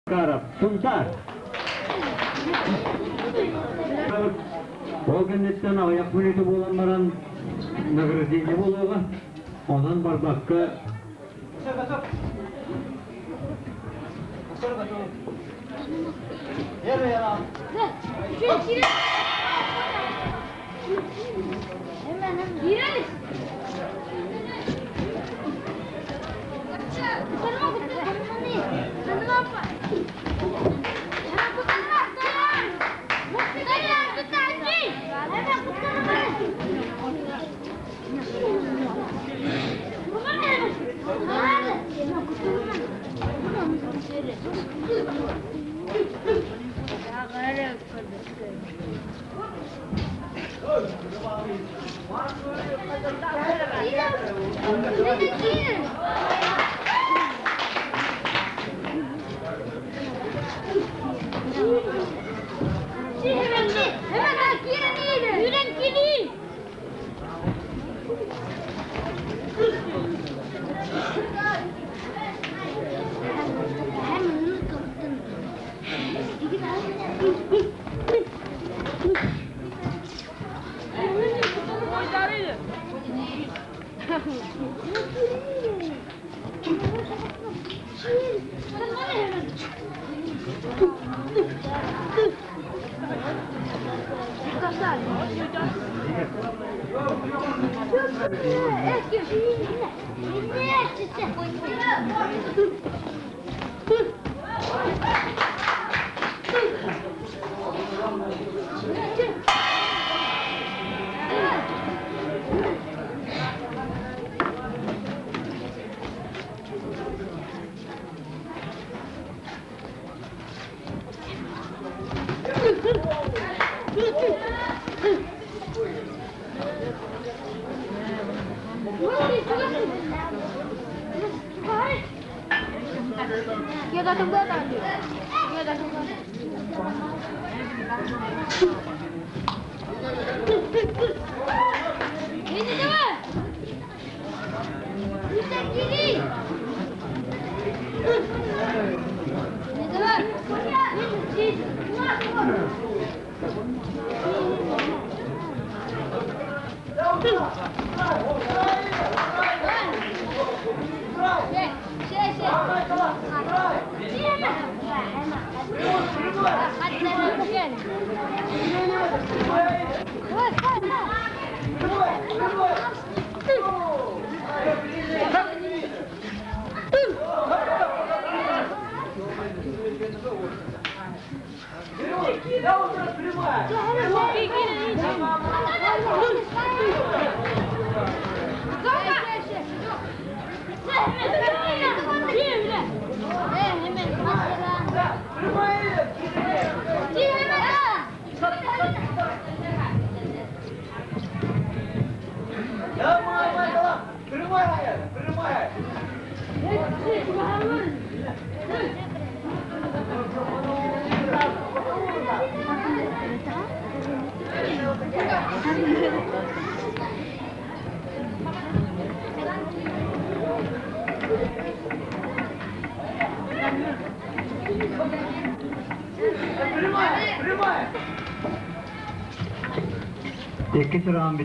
Макаров, Сунтаар. Ол кэнниттэн аҕыйах мүнүүтэ буолан баран награждение буолуоҕа. Онон барбакка Иккис раунд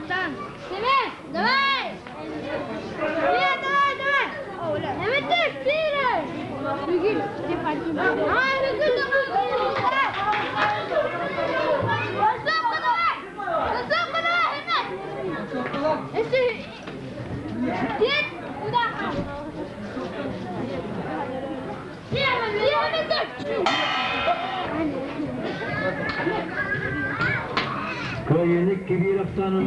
Семен, давай! Нет, давай, давай! Эметек, пире! Бүгүн, Ай, бүгүн, давай! Высоко давай! Высоко давай, Хэмет! Дед, куда? Кыайыыны кибиир ахсаанын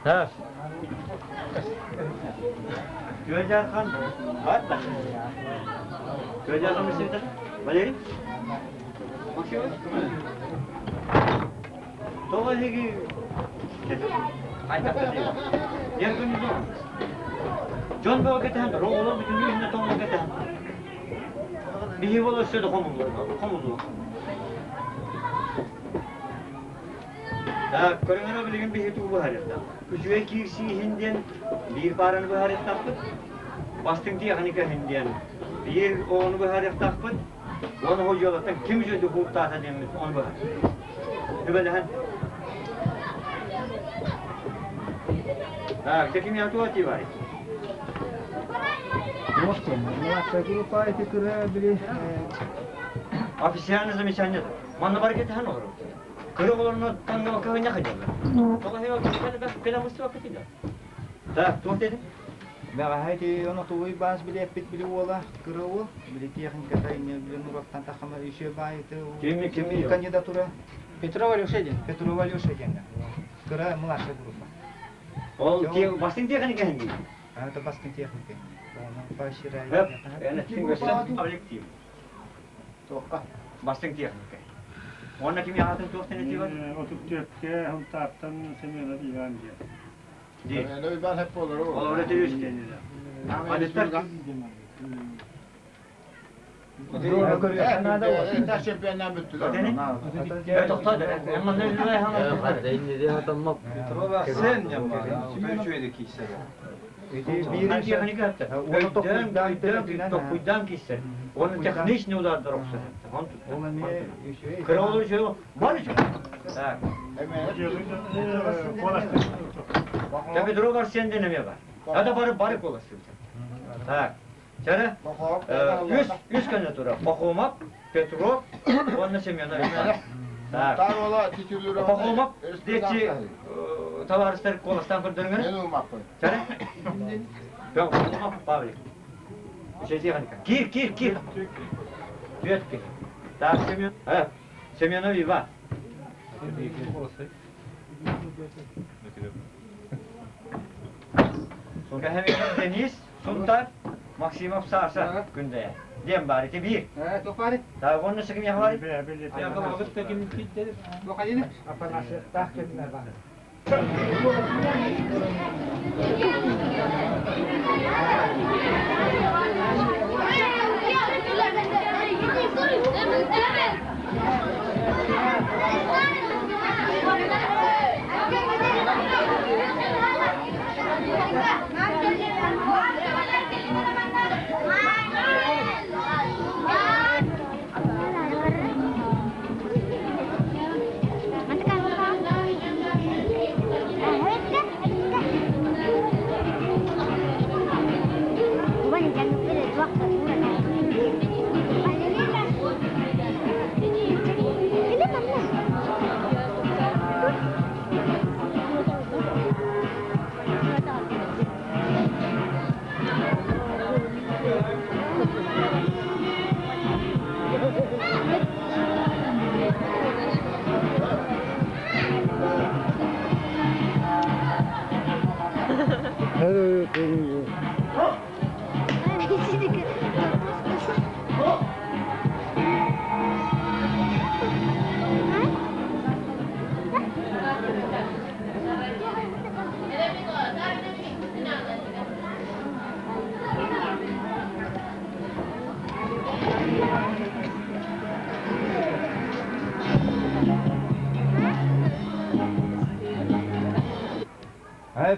Так. Күөдьаархан Батта. Күөдьаархан миссиитэ. Валерий? Максимович? Тоҕо эһиги Диэн күнү Дьон бөҕө кэтэһэн, оҕолор бүтүннүү иһинэ тоҥо кэтэһэн. Биһи бол өссө да хомуллуо. Так, көрүҥ билигин биһи тугу быһаарыахтаах. Үчүгэй киирсии иһин диэн биир паараны быһаарыахтаахпыт. Бастыҥ тиэхиникэ иһин диэн биир оҕону быһаарыахтаахпыт. Уонна ол дьыалаттан ким үчүгэйдик бултаата диэммит ону быһаар. Сүбэлэһэн. Так, дьэ ким туох этии баарый? Младшая группа эти кыра били Официальное замечание. Манна бар кетен олору. Кыра олорно таңга кыһыня хадьаллар. Тоҕо хева кэлэ мустуба кытыда. Так, туох дедин? Бэҕэһээ ити ону тугуй баас били эппит били уола кыра уол били техниката инне били нуруктан тахама еще баайыты Кими кими кандидатура Петрова Алеша диэн. Петрова Алеша диэн кыра младшая группа. Ол бастыҥ техника хэнди. А это бастыҥ техника. Оны поощряет. Коллектив. Тоққа. Бастыҥ техника. Онна кими аатын туох тенети бар? 34-ке Хунтааттан Семенов Иван диэн. Ди. Семенов Иван хеп болор. Ол öyle işte. Адеттар. Чемпионнан бүттүлэр. Петрова Арсен Токуйдан киссер. Оны техничный удардар оксар. Кыра olur бар еще. Так. Петрова Арсен неме бар. Ада бары бары коласы. Так. Чара үс кандидатура. Пахомов, Петров, Онна Семенов. Так. Пахомов, дети товарищтар коластан көрдөрүңөр. Мен умаппын. Чара? Пахомов Павлик. Шетехника. Кир, кир, кир. Түөтки. Так, Семен. Семенов Иван. Денис, Сунтар, Максимов Сарса күндә. Дем бар ити бир. Тоқпары. Так, онны сыгым яхвар. Апанасыктаах кемнер бар.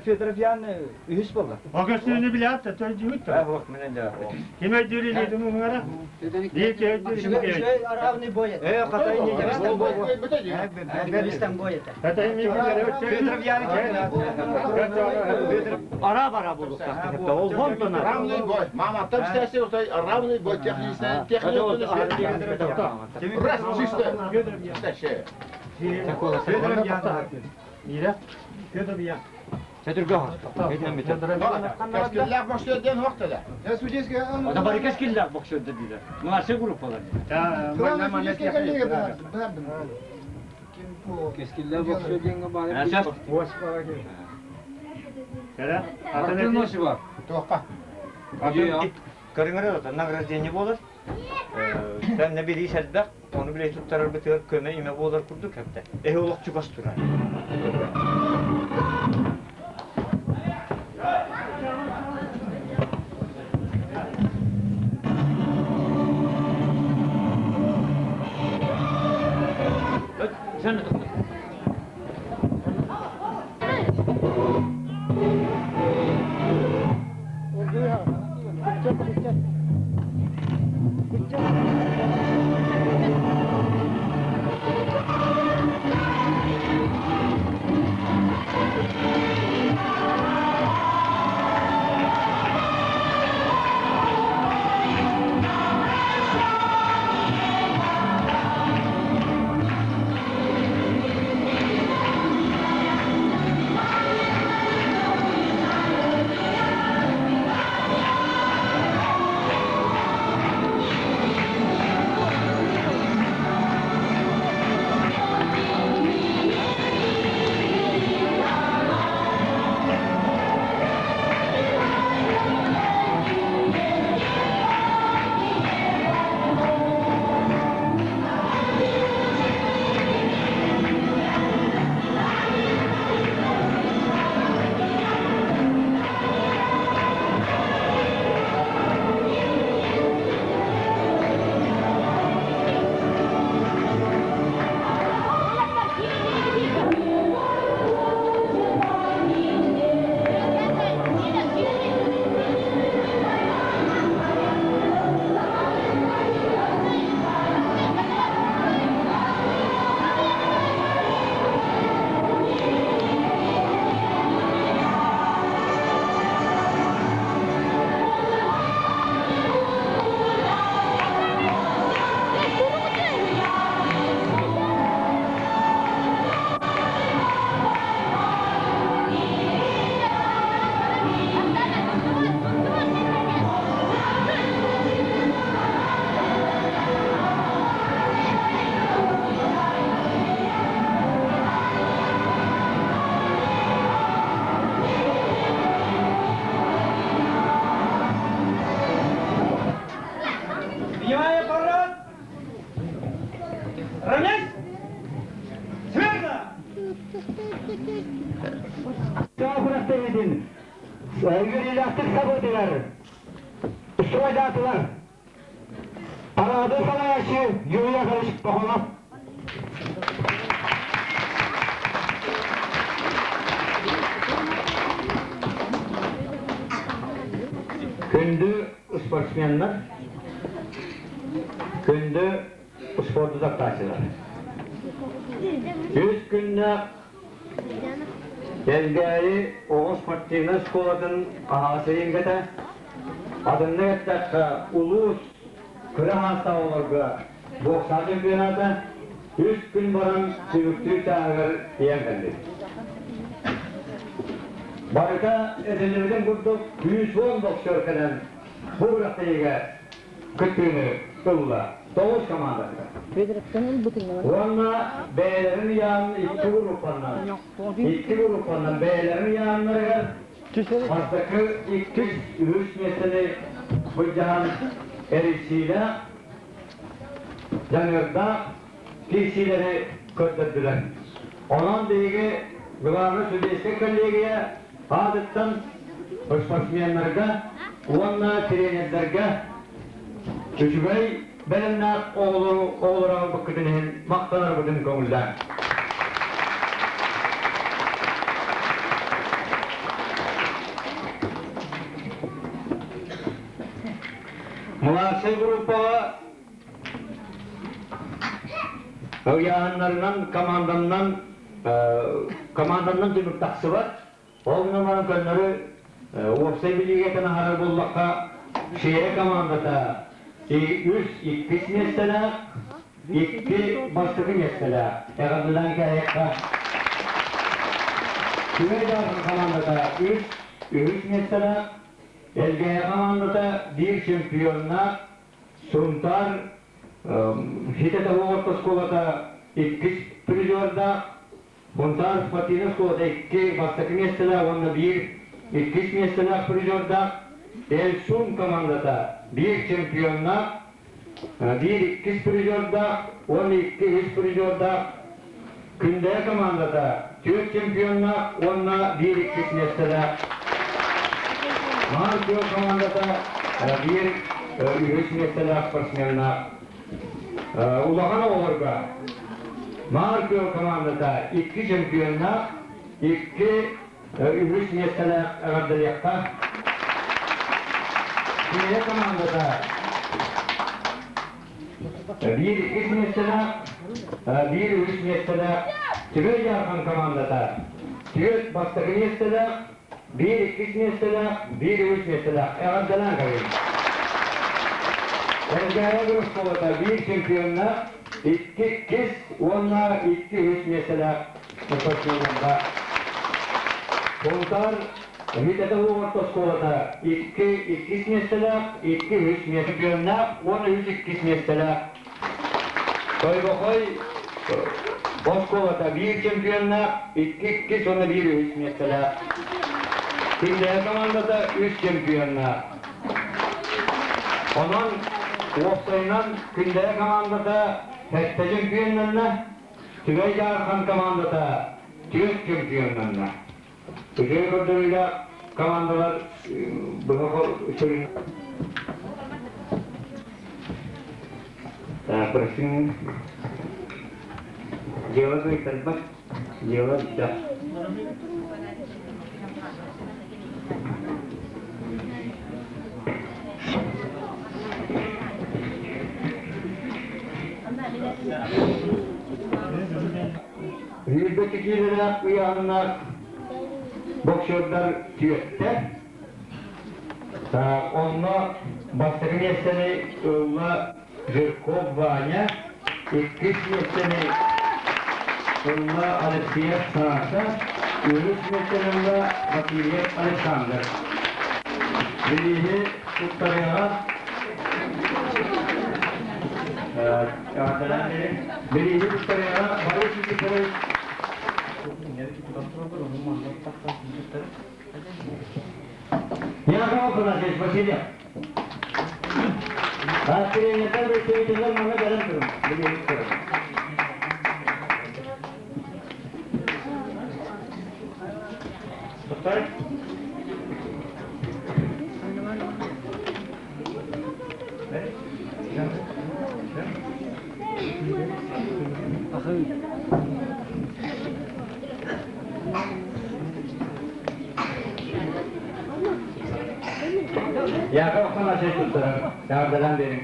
Федоров Ян үһүс буолла. О көстүүнү билээт да төйдүүт да. Ох, менен да. Ким өйдүүр илиитин уҥара? Биир киһи өйдүүр, икки киһи өйдүүр. Равный бой это. Катай не Быстан бой это. Катай не Федоров Ян Ара-бара булуктак. Ол хонтона. Равный бой. Мама, там стяси, равный бой технический. Раз, чисто. Стяси. Федоров Ян. Мира. Федоров Ян. Кэскиллээх боксерден хуохтала. Ата бары кэскиллээх боксердер диилэр. Младший группалар. Да, манна манна техника. Кэскиллээх боксер диэҥҥэ баайар. Сейчас. Кэрэ. Атын Осипов. Туохха? Көрүҥэр ата награждение буолар. Тэннэ бириис элбэх, ону билэ туттарарбытыгар көмө имэ буолар курдук хэптэ. Эһи олох чугас турар. Sen Внимание, парад! Равняйсь! Смирно! Күрэхтэһиитин үөрүүлээхтик сабыытыгар стройдаатылар. Парады салайааччы Юрий Яковлевич Пахомов. Күндү спортсменнар, күндү спорду таптааччылар. Үс күннэ Кэлгээйи оҕо спортивнай школатын аһаҕас эйиҥгэтэ, атыннык эттэххэ, улуус кыра саастаах оҕолорго бокса чемпионата үс күн баран түмүктүүр чааһыгар тиийэн кэллибит. Барыта этиллибитин курдук 110 боксер кэлэн бу күрэхтэһиигэ кыттыыны ылла тоҕус командатыгар. Уонна бэйэлэрин ыйаан икки группаннан икки группаннан бэйэлэрин ыйааннарыгар Бастакы, иккис, үһүс миэстэни былдьаһан эрийсиилээх, дьаныардаах киирсиилэри көрдөрдүлэр. Онон биһиги главный судейскай коллегия аатыттан спортсменнарга уонна тренердэргэ үчүгэй бэлэмнээх оҕолору оҕолоро иһин махтанарбытын көҥүллээн. Младшай группаҕа ыйааһыннарынан команданнан команданнан түмүк тахсыбат. Ол гынан баран көннөрү уопсай билиигэтин аһарар буоллахха, Шея командата үс иккис миэстэлээх, икки бастакы миэстэлээх. Эҕэрдэлээн кээһиэххэ. Түмэй Даархан командата үс үһүс миэстэлээх, Элгээйи командата биир чемпионнаах, Сунтаар Хитэтэ орто оскуолата иккис призердаах, Сунтаар спортивнай оскуолата икки бастакы миэстэлээх уонна биир иккис миэстэлээх призердаах, Элсун командата биир чемпионнаах, биир иккис призердаах уонна икки үс призердаах, Күндэйэ командата түөрт чемпионнаах уонна биир иккис миэстэлээх. Маар Күөл командата биир үһүс миэстэлээх спортсменнаах. Улахан оҕолорго Маар Күөл командата икки чемпионнаах, икки үһүс миэстэлээх эҕэрдэлиэххэ. Күндэйэ командата Биир иккис миэстэлээх, биир үһүс миэстэлээх Түбэй Дьаархан командата түөрт бастакы миэстэлээх, биир иккис миэстэлээх, биир үһүс миэстэлээх эҕэрдэлээн кэлин. Элгээйи оскуолата биир чемпионнаах, икки иккис уонна икки үһүс миэстэлээх спортсменнарга. Сунтаар Митэтэ орто оскуолата икки иккис миэстэлээх, икки үһүс чемпионнаах уонна үс иккис миэстэлээх. Тойбохой оскуолата биир чемпионнаах, икки иккис уонна биир үһүс миэстэлээх. Кинилэр командата үс чемпионнаах. Онон уопсайынан Күндэйэ командата сэттэ чемпионнанна, Түбэй Дьаархан командата түөрт чемпионнанна. Үчүгэй көрдөрүүлээх командалар быһа сүрүн Просим дело кыайтарбат, дело бүтэх. Сүүрбэччэ киилэлээх ыйааһыннаах боксердар түөртэ. Онно бастакы миэстэни ылла Жирков Ваня, иккис миэстэни ылла Алексеев Саша, үһүс миэстэни ылла Васильев Александр. Бирииһи туттарыаҕа Бирииһи туттарыаҕа Борис Никифорович Яков Афанасьевич Васильев. Тренердер представителлер манна кэлэн турун. Туттар. Яков Афанасьевич туттарар. Эҕэрдэлээн биэриҥ.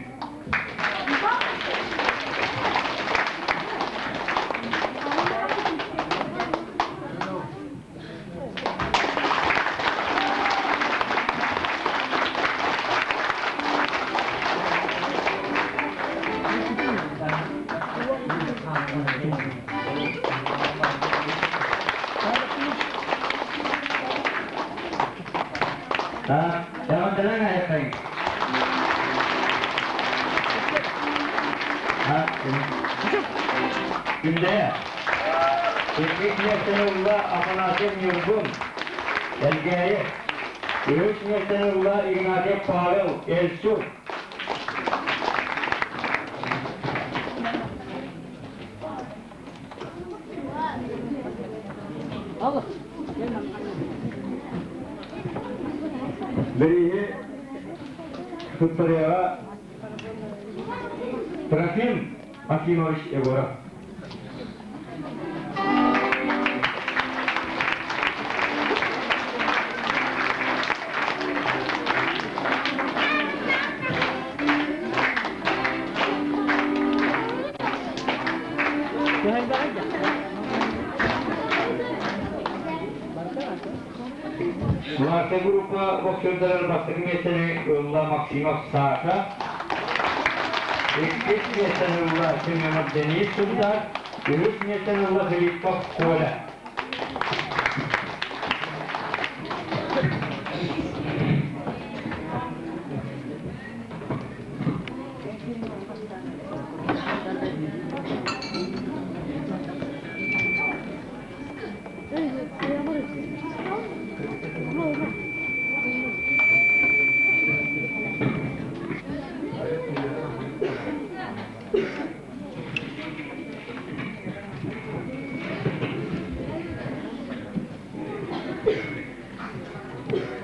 Эҕэрдэлээн айаххайын. Күндэйэ. Иккис миэстэни ылла Афанасьев Ньургун, Элгээйи. Үһүс миэстэни ылла Игнатьев Павел, Элсу. Бирииһи туттарыаҕа Трофим Акимович Егоров. Младшая группа боксердары бастакы миэстэни ылла Максимов Саша, иккис миэстэни ылла Семенов Денис Сунтар, үһүс миэстэни ылла Филиппов Коля.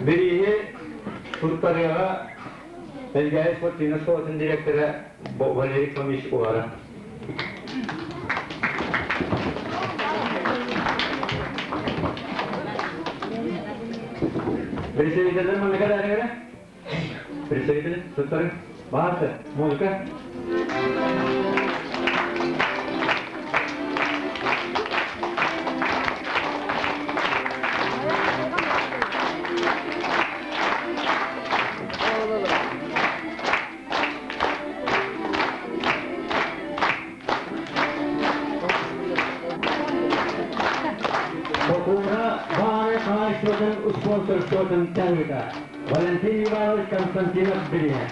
Бирииһи туттарыаҕа Элгээйи спортивнай оскуолатын директора Валерий Фомич Уара. Представитель музыка дәрігері? Представитель, туттары, барды, музыка. Сокууна баары хаһаайыстыбатын спонсорствотын тэрилтэ Валентин Иванович Константинов бирииһэ.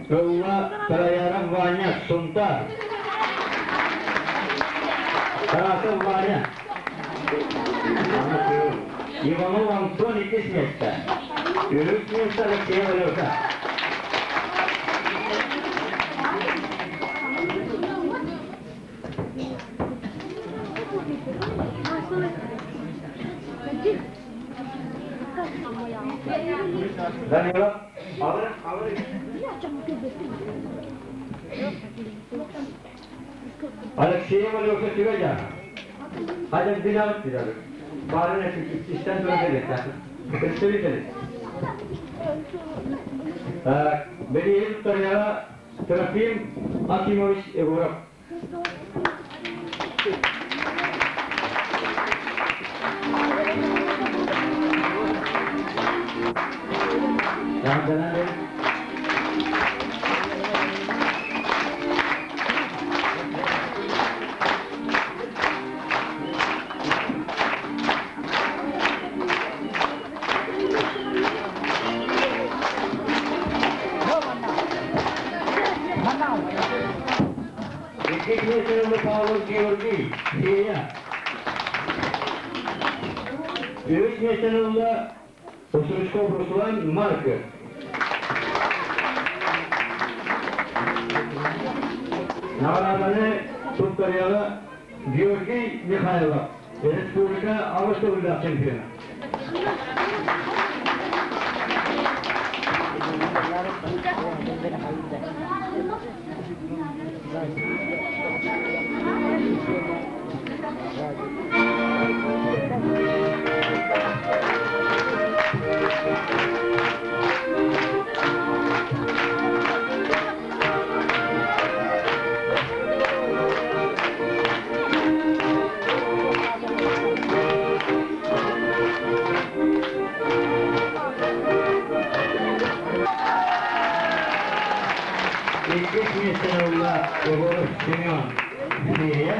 Ылла Тараяров Ваня, Сунтаар. Тарасов Ваня. Иванов Антон иккис миэстэ. Үһүс миэстэ Алексеев Алеша. Данилов, Алексеев Алеша Тюведя. Hadi bir bir Bari ne işten sonra Представители. Бери Тарьяра Трофим Акимович Егоров. Павлов Георгий, Сеня. Үһүс миэстэни ылла Остручков Руслан Марков. Наҕарааданы туттарыаҕа Георгий Михайлов, республика аҕыс төгүллээх чемпиона. Иккис миэстэни ылла Егоров Семен Сирия.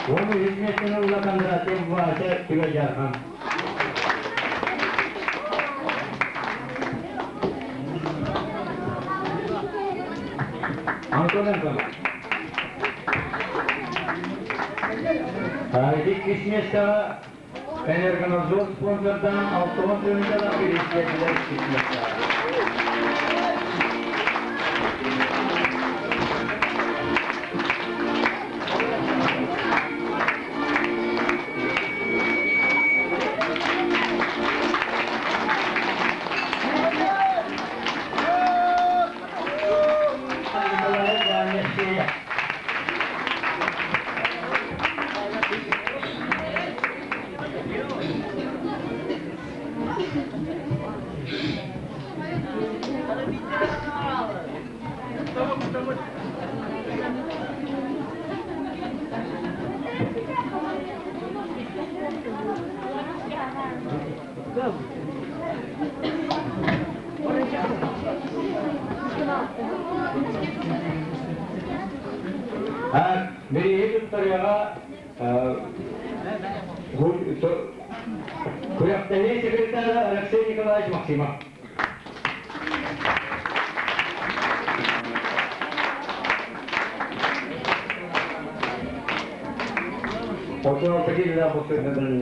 Уонна үһүс миэстэни ылла Кондратьев Вася Түбэ-Дьаархан. Антоненко. Иккис миэстэҕэ Энергонадзор спонсордаан 60 тыһыынчалаах бириистэрдилэр иккис миэстэҕэ. Бирииһи туттарыаҕа күрэхтэһии секретара Алексей Николаевич Максимов. 36 киилэлээх боксердарынан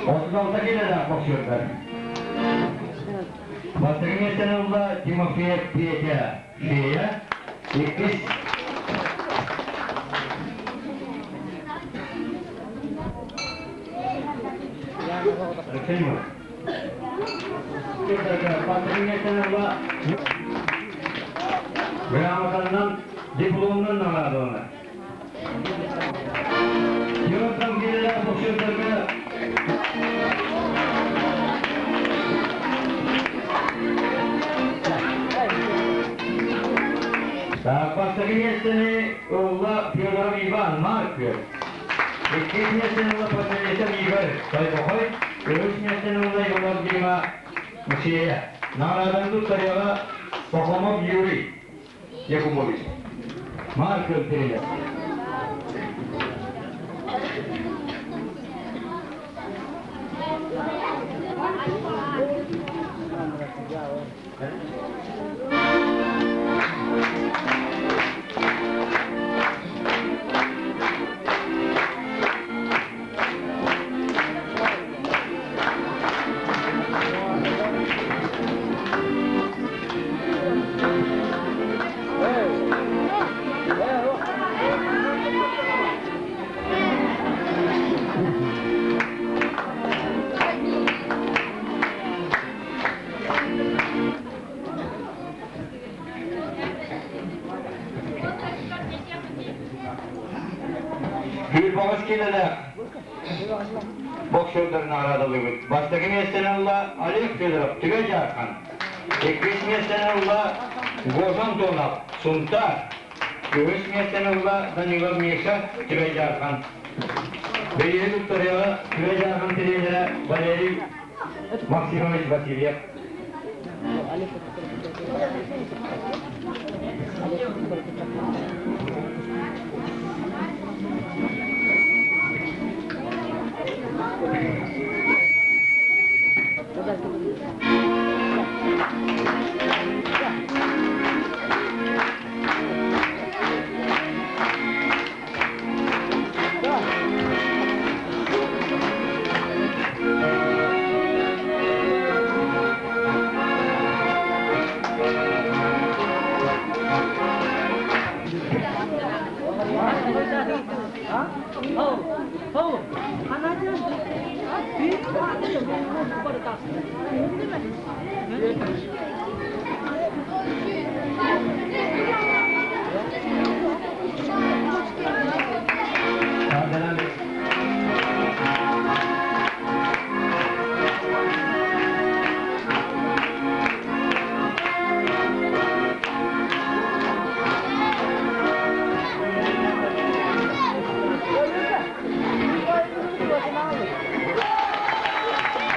36 киилэлээх боксердар. Бастакы миэстэни ылла Тимофеев Петя Фея, иккис Алексей Бастакы миэстэни ылла грамотанан дипломунан наҕараадаланар. Йордан киилэлээх боксердарга Бастакы миэстэни ылла Федоров Иван Марков. Иккис миэстэни ылла Патриотов Игорь Тойбохой. Үһүс миэстэни ылла Иванов Дима Мусея. Наҕарааданы туттарыаҕа Пахомов Юрий Якубович. Марков тренер. Бүүр киилэлээх боксердарын наҕараадалыыбыт. Бастакы миэстэни ылла Олег Федоров, Түбэ Дьаархан. Иккис миэстэни ылла Гоша Антонов, Сунтаар. Үһүс миэстэни ылла Данилов Миша, Түбэ Дьаархан. Бирииһи туттарыаҕа Түбэ Дьаархан тренерэ Валерий Максимович Васильев.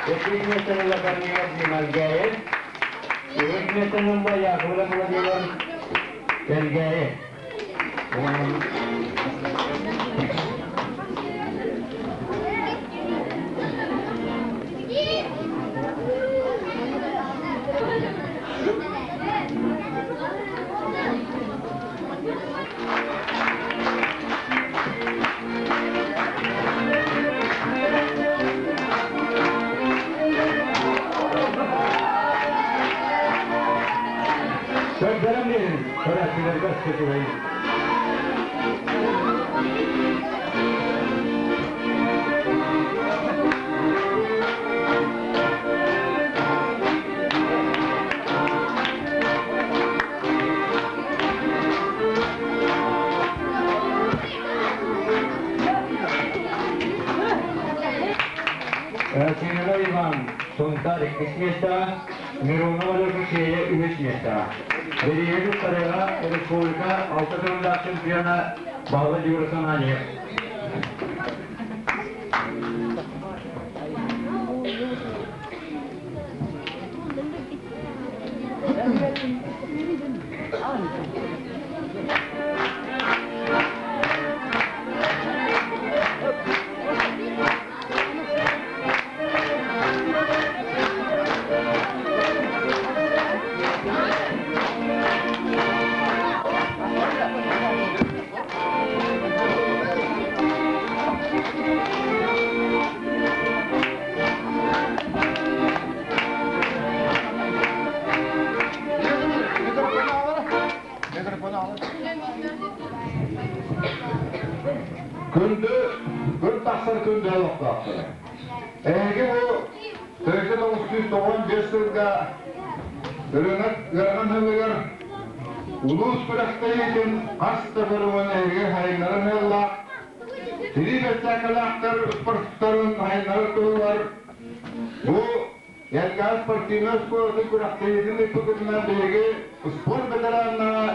Иккис миэстэни ылла Корнилов Димальгаев. Үһүс миэстэни ылла Яковлев Владимир Элгээйи. Көрдөрөн биэрин, көрөөччүлэргэ өссө Кирилл Иван, Сунтаар иккис миэстэҕэ, Миронов Алеша Сиэйэ үһүс миэстэҕэ. Бэлиэ туттарыыга республика алта төгүллээх чемпиона Баһылай Юрий Ананьев. Күндү, күн тахсар күндү олохтоохторо. Эһиги бу 1995 сылга Ырыынак ыарахан сылыгар улуус күрэхтэһиитин хас да көрүҥүн эһиги хайыннаран ыаллаах, тирии бэртээкэлээхтэр спортстарын хайыннарар туһугар бу Эркаас спортивнай оскуолатын күрэхтэһиитин ыыппыкытынан биһиги спорт ветераннара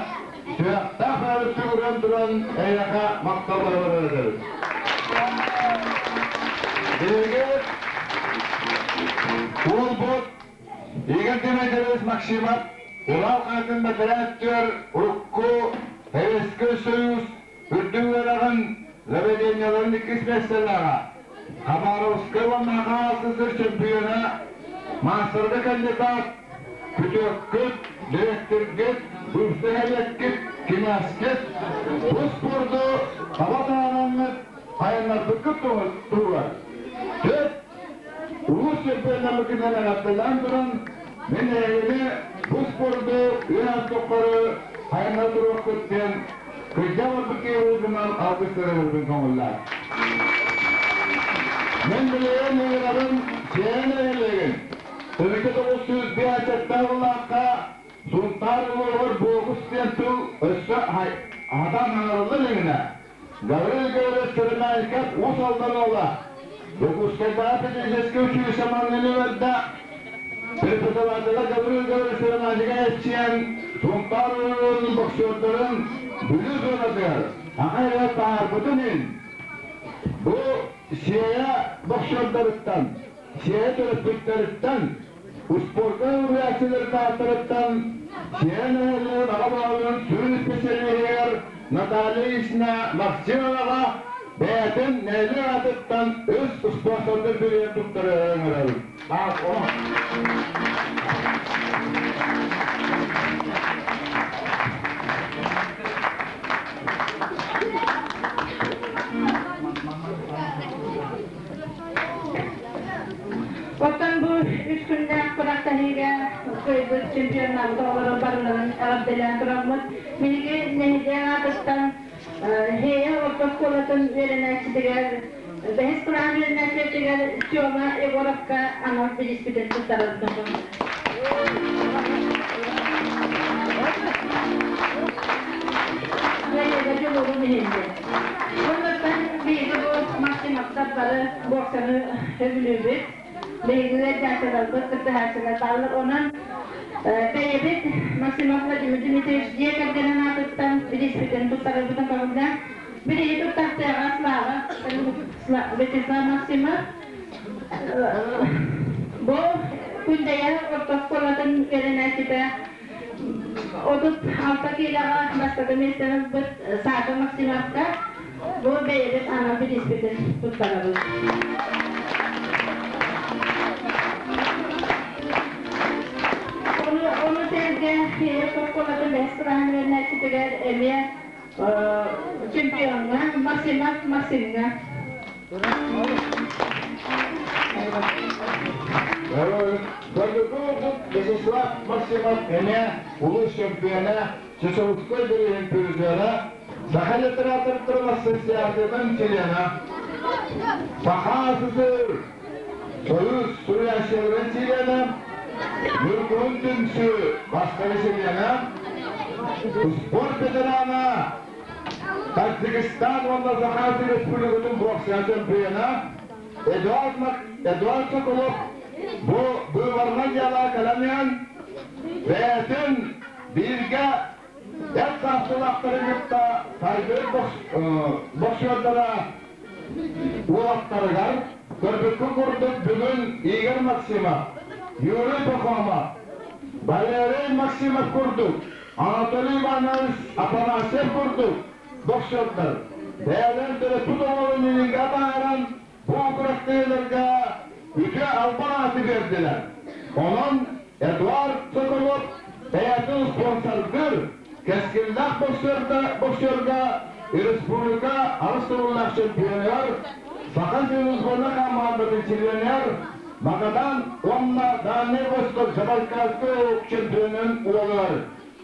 сүрэхтээх түгүрэн туран эйиэхэ махталлары этэбит. Биһиги уолбут Игорь Дмитриевич Максимов Урал хаатын бэтэрээттэр урукку Советский Союз үрдүк үөрэҕин заведениеларын иккис миэстэлээҕэ, Хабаровскай уонна СССР чемпиона, маастарга кандидат, күтүөккүт, дириэктиргит, бывший эһэлиэккит, кинээскит бу спорду таба таһаараҥҥыт хайыннарбыккыт туһугар төрт улуус чемпионнарбытынан эҕэрдэлээн туран, мин эһигини бу спорду үөһэн тухары хайыннара туруохпут диэн кырдьа барбыт киһи быһыытынан алгыс көрөрбүн көҥүллээн. Мин билигин ыҥырабын сиэн эһэлиэгин. Тырыкы 905 сыллаахха Сунтаар улууһугар буокус диэн тыл өссө хатан хаҥарылла илигинэ Гаврил Гаврилович Черемяйков Уус Алдан уола Дьокуускайдааҕы педагогическай училище маҥнайгы үөрдэ преподавателэ Гаврил Гаврилович Черемяйков эрчийэн Сунтаар улууһун боксердарын Бүлүү зонатыгар аҕай эрэ таһаарбытын иһин бу Сиэйэ боксердарыттан, Сиэйэ төрөппүттэриттэн, успуорка уһуйааччыларын ааттарыттан Сиэйэ нэһилиэгин аҕа баһылыгын сүрүн исписэлииһигэр Наталья Ильична Максимоваҕа бэйэтин нэһилиэк аатыттан үс спонсордар билиэн туттарыа ыҥырабыт. Оттон бу үс күннээх күрэхтэһиигэ кыайбыт чемпионнарбыт оҕолорун барыларын эҕэрдэлээн тураммыт, биһиги нэһилиэк аатыттан Хея орто оскуолатын үөрэнээччитигэр, бэһис кылаас үөрэнээччитигэр Тёма Егоровка анал бирииспитин туттарарбытын Кыайыыга дьулуурун иһин диэн. Оннуттан биһиги бу Максимовтар бары боксаны сөбүлүүбүт. Биһигилэр дьаачаларбыт, кыттыһааччылар бааллар. Онон бэйэбит Максимов Владимир Дмитриевич дьиэ кэргэнин аатыттан бирииспитин туттарарбытын көҥүллээн бирииһи туттахтыаҕа Слава Вячеслав Максимов бу Күндэйэ орто оскуолатын үөрэнээччитэ. 36 киилэҕэ бастакы миэстэни ылбыт Саша Максимовка бу бэйэбит анал бирииспитин туттарабыт. Ону сэргэ Киев оскуолатын бэһис кылааһын үөрэнээччитигэр эмиэ чемпиоҥҥа Максимов Максимҥа. Дойдутун Вячеслав Максимов эмиэ улуус чемпиона, Чеченскай бирииһин призера, Саха литератордарын ассоциациятын чилиэнэ, Саха СССР Союз суруйааччыларын чилиэнэ, Ньургуһун түмсүү бастакы чилиэнэ, спорт ветерана, Таджикистан уонна Саха Республикатын боксаҕа чемпиона Эдуард, Эдуард Соколов бу быыбарга дьыала кэлэн бэйэтин бииргэ эт саастыылаахтарын кытта сайдыы боксердара уолаттарыгар көрбүккүн курдук бүгүн Игорь Максимов, Юрий Пахомов, Валерий Максимов курдук Анатолий Иванович Афанасьев курдук боксердар бэйэлэрин төрөппүт оҕолорун илиигэ таһааран бу күрэхтэһиилэргэ үтүө албан ааты биэрдилэр. Онон Эдуард Соколов бэйэтин спонсордыыр кэскиллээх боксерга республика аҕыс тыллаах чемпионугар Саха сирин сборнай хамаандатын чилиэнигэр Магадан уонна Дальнай Восток Забайкальскай чемпионун уолугар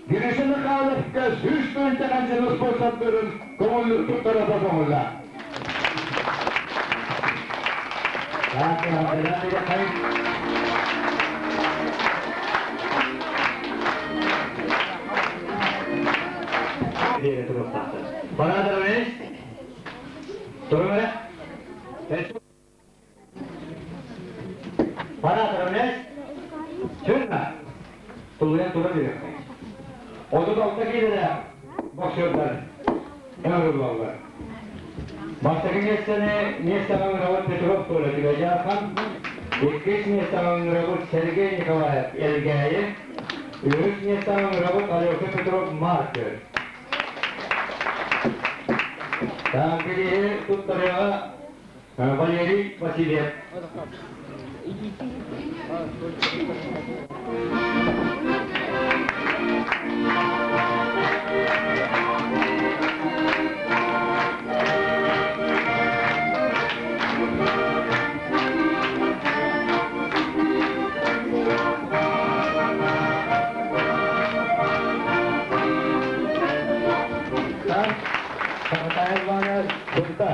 Гриша Михайловка 100 тыһыынча ханчаны спонсордарын көҥүллүк туттара көҥүллээх. Парадович, Турun Парадович, Сүрмэ. Тулуйан тура бириэххэ. 36 киилэлээх боксердар ыҥырыллаллар. Бастакы миэстэни миэстэҕэ ыҥырабыт Петров Толя Түбэдьаахан, иккис миэстэҕэ ыҥырабыт Сергей Николаев Элгээйи, үһүс миэстэҕэ ыҥырабыт Алеша Петров Маркер. Билиһи туттарыаҕа Валерий Васильев. Сахатаев Ваня Сунта.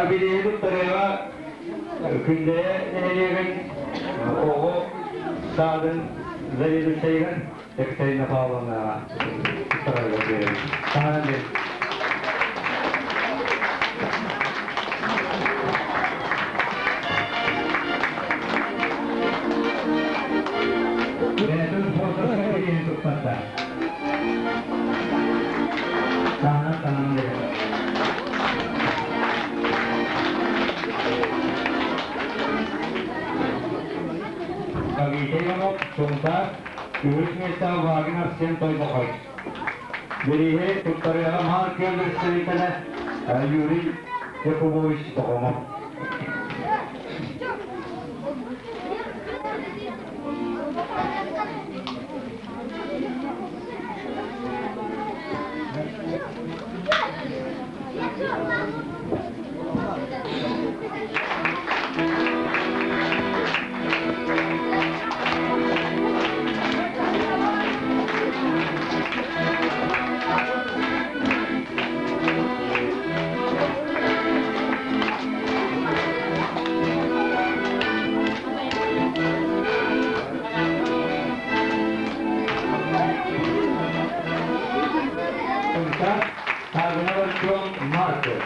Билиһи туттарыаҕа Күндэйэ нэһилиэгин оҕо саадын заведующайыгар Екатерина Павловнаҕа туттарарга биэрэбин. Таһааран биэр. Бэйэтин спонсорскай билиһин туттарда. Таһынан таһынан биэрэр. Кавита Иванов, Сунтаар, үһүс миэстэҕэ Вагин Арсен Тойбохой. Бирииһи туттарыаҕа Маар Күөл представителэ Юрий Якубович Пахомов. Сунтаар Саргына Артем Марков.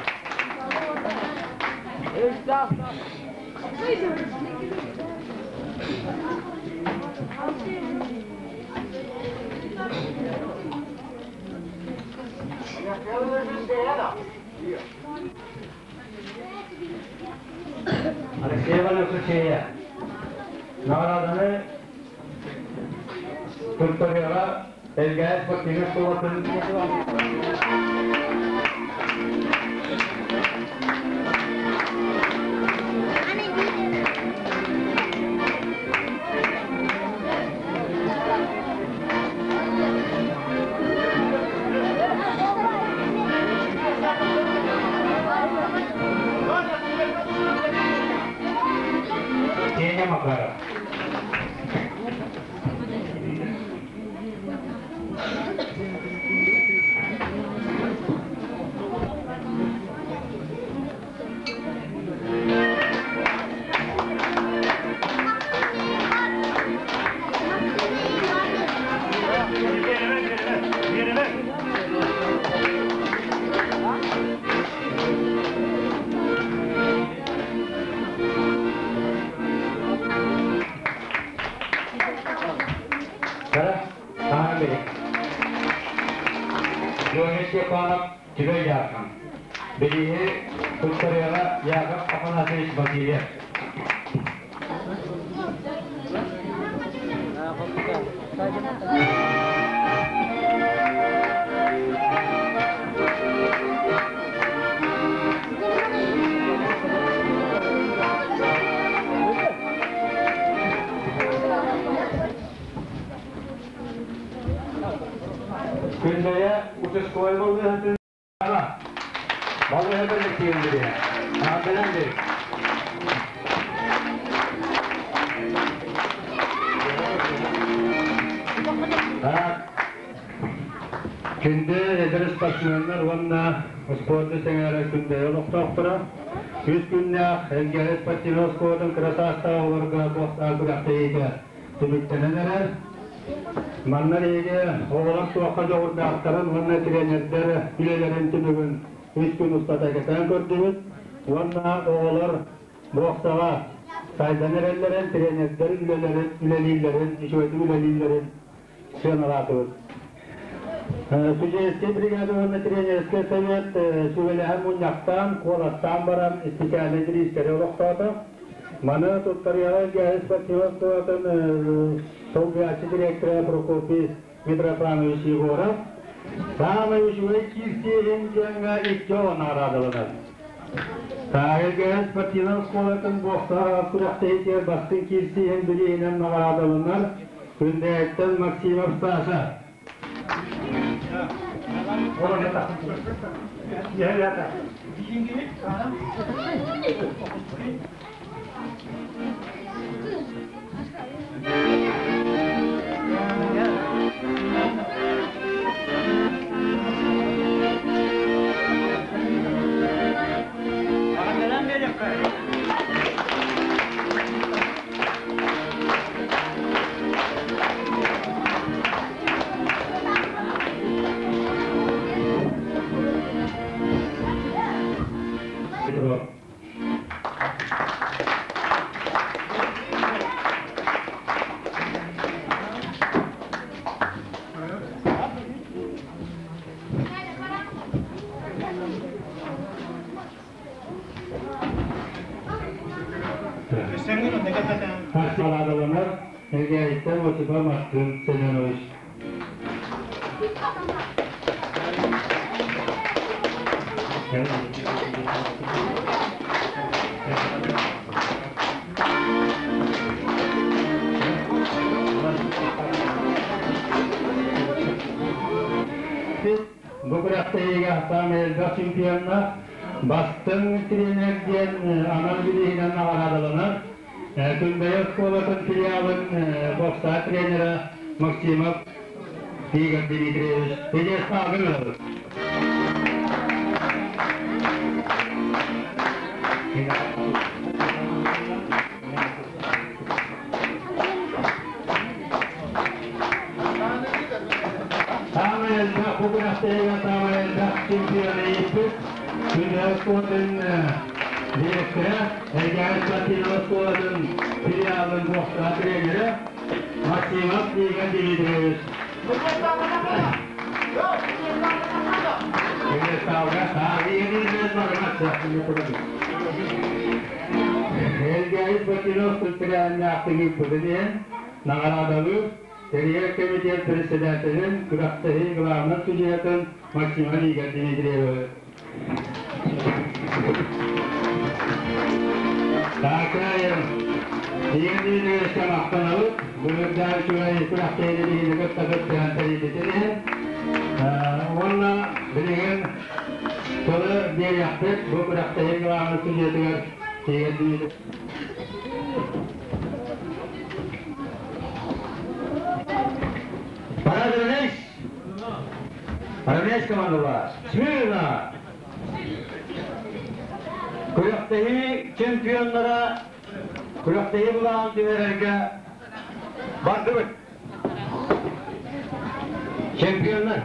Сиэйэ. Наҕарааданы туттарыаҕа Элгээйи спортивнай оскуолатын Сеня Макаров. Леонид Степанов Түбэй Дьаархан. Билиһи туттарыаҕа Яков Афанасьевич Васильев. Күндэйэ участковай балыыһатын Балыыһа кэллэктиибин билиһэ. Аатынан бир. Так. Күндү эдэр спортсменнар уонна спорду сэҥээрэр күндэйэ олохтоохторо үс күннээх Элгээйи спортивнай оскуолатын кыра саастаах оҕолорго туохтаах күрэхтэһиитэ түмүктэнэн эрэр. Манна биһиги оҕолор туохха дьоҕурдаахтарын уонна тренердэр үлэлэрин түмүгүн үс күн устата кэтээн көрдүбүт уонна оҕолор буоксаҕа сайдан эрэллэрин, тренердэр үлэлэрин, үлэлииллэрин, үчүгэйдик үлэлииллэрин сыаналаатыбыт. Судейскай бригада уонна тренерскэй совет сүбэлэһэн мунньахтаан, куоластаан баран специальнай бириистэри олохтоото. Маны туттарыаҕа Элгээйи спортивнай оскуолатын солбуйааччы директора Прокопий Митрофанович Егоров саамай үчүгэй киирсиэһин диэҥҥэ икки оҕо наҕараадаланар. Элгээйи спортивнай оскуолатын буоксаҕа күрэхтэһиитигэр бастыҥ киирсииһин бирииһинэн наҕараадаланар Күндэйэттэн Максимов Саша. Наҕараадаланар Элгээйиттэн Осипа Мастын Семенович. Бу күрэхтэһиигэ саамай элбэх чемпионна бастыҥ тренер диэн анал бирииһинэн наҕараадаланар Күндэйэ оскуолатын филиалын бокса тренера Максимов Игорь Дмитриевич Пьедесталын ылабыт. Саамай элбэх бу күрэхтэһиигэ саамай элбэх чемпионы ииппит Күндэйэ оскуолатын директора, Элгээйи спортивнай оскуолатын филиалын бокса тренерэ Максимов Игорь Дмитриевич. Элгээйи Спортивнай тэрээһиннээхтик ыыппытын иһин наҕараадалыыр тэрийэр кэмитиэт председателин, күрэхтэһии главнай судьуйатын Максима Игорь Дмитриевы. Таакаайым, Игорь Дмитриевичка махтанабыт. Былырдаан үчүгэй күрэхтэһиини биһиги кытта кыттыһан тэрийбитин иһин. Уонна билигин тылы биэриэхпит бу күрэхтэһии главнай судьуйатыгар Игорь Дмитриевич. Парадырнес! Армейская командалар! Смирно! Күрэхтэһии чемпионнара күрэхтэһии былаан түһэрэргэ бардыбыт. Чемпионнар!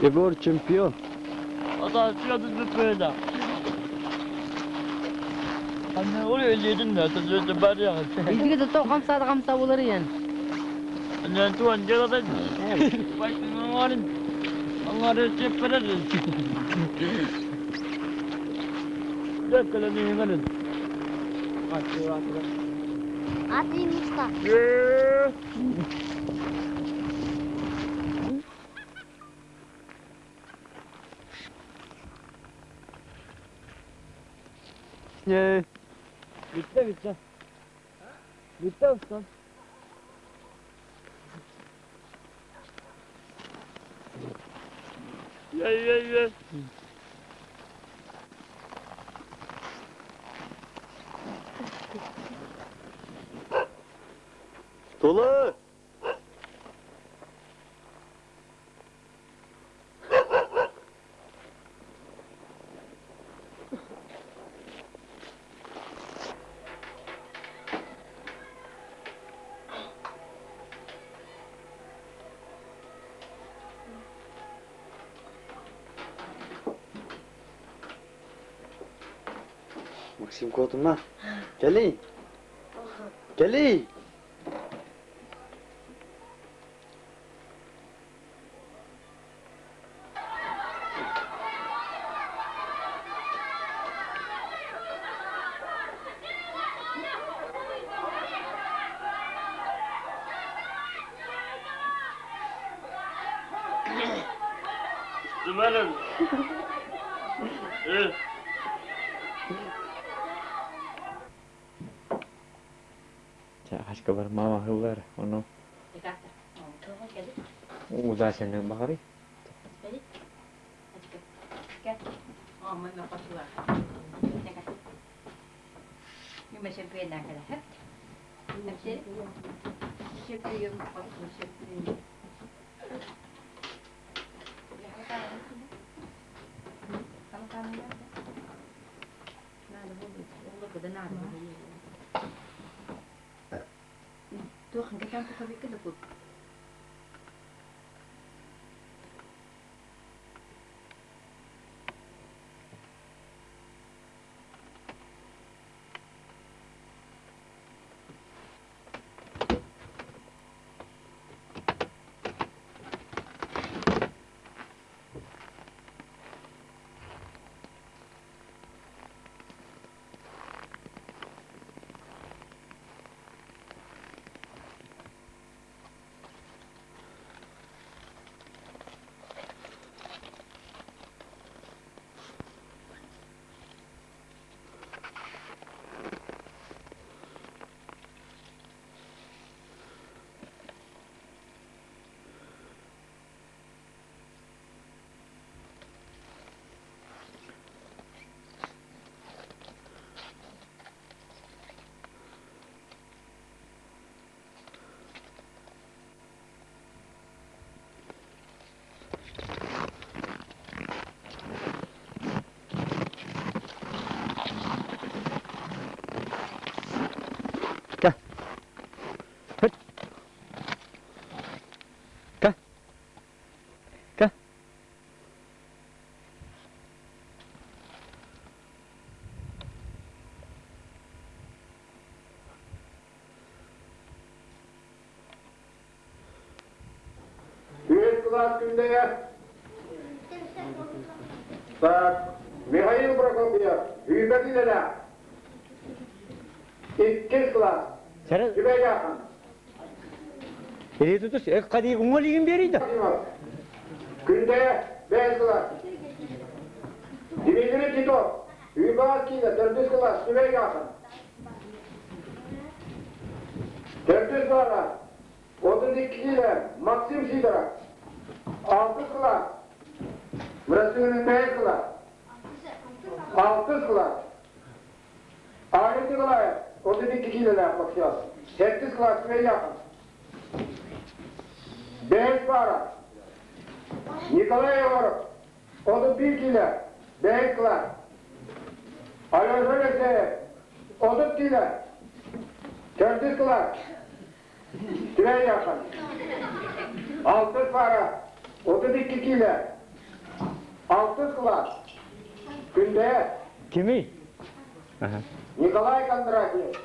Егор чемпион. Биһиги да то хамсаада хамса болар ен. Атын уста. Bitti bitti. Bitti usta. Dolu! Максим Котума. Кэлий! Кэлий! Хаска бар мама хыллар, ону удачаны баҕарый. класс Күндэйэ. Так, Михаил Прокопьев, Үүбэ килэлээх. Иккис класс. Түбэй Яхан. Или тутус, хади уңол игин берейді. Күндэйэ, бэс класс. Дмитрий Титов, Үүбэ килэ, төрдүс класс, Түбэй Яхан. Төрдүс бара, 32 килэ, Максим Сидоров. Алтыс класс. Бырастыгының бэс класс. Алтыс класс. Арин Николаев, 32 килэлээх боксер. Сэттис класс Түбэй Яхан. Бэс пара. Николай Егоров, 31 килэ, бэс класс. Алеша Алексеев, 30 килэ, төрдүс класс. Түбэй Яхан. Алтыс пара, 32 килэ, алтыс класс. Күндэйэ. Кими? Николай Кондратьев.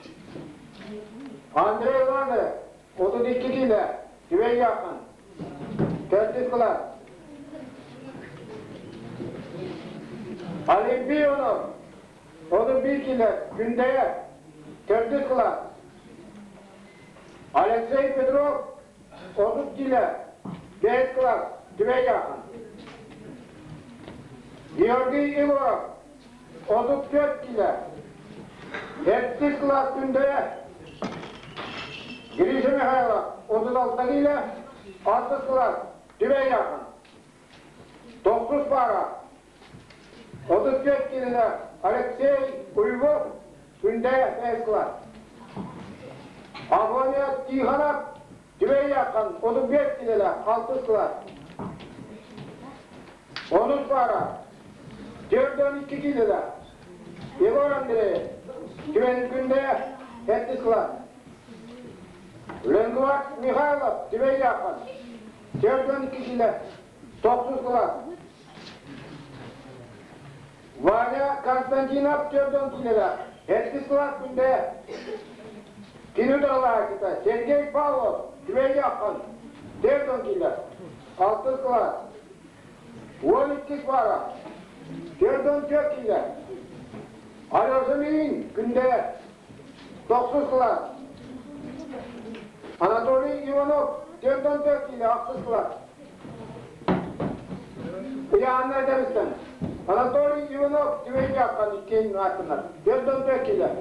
Андрей Лазарев, 32 килэ, Түбэй Яхан. Төрдүс класс. Олимпий Иванов, 31 килэ, Күндэйэ. Төрдүс класс. Алексей Петров, 30 килэ, бэһис класс, Түбэй Яхан. Георгий Егоров, 34 килэ, сэттис класс Күндэйэ. Гриша Михайлов, 36 килэ, алтыс класс, Түбэй Яхан. Тохсус пара, 34 килэ, Алексей Уйгов, Күндэйэ, бэһис класс. Афоня Тихонов, Түбэй Яхан, 35 килэ, алтыс класс. Онус пара, 42 килэ, Егор Андреев, Түбэй Күндэйэ, сэттис класс. Ленгуат Михайлов, Түбэй Яхан, 42 килэ, тохсус класс. Ваня Константинов, 40 килэ, сэттис класс Күндэйэ. Кини утарылааччыта Сергей Павлов, Түбэй Яхан, 40 килэ, алтыс класс. 12 пара, 44 килэ. Алеша Мин, Күндэйэ, тохсус класс. Анатолий Иванов, 44 килэ, ахсыс класс. Ыйаанна эдэрістен. Анатолий Иванов, Түбэй Яхан, иккиэн ааттанар. 44 килэ.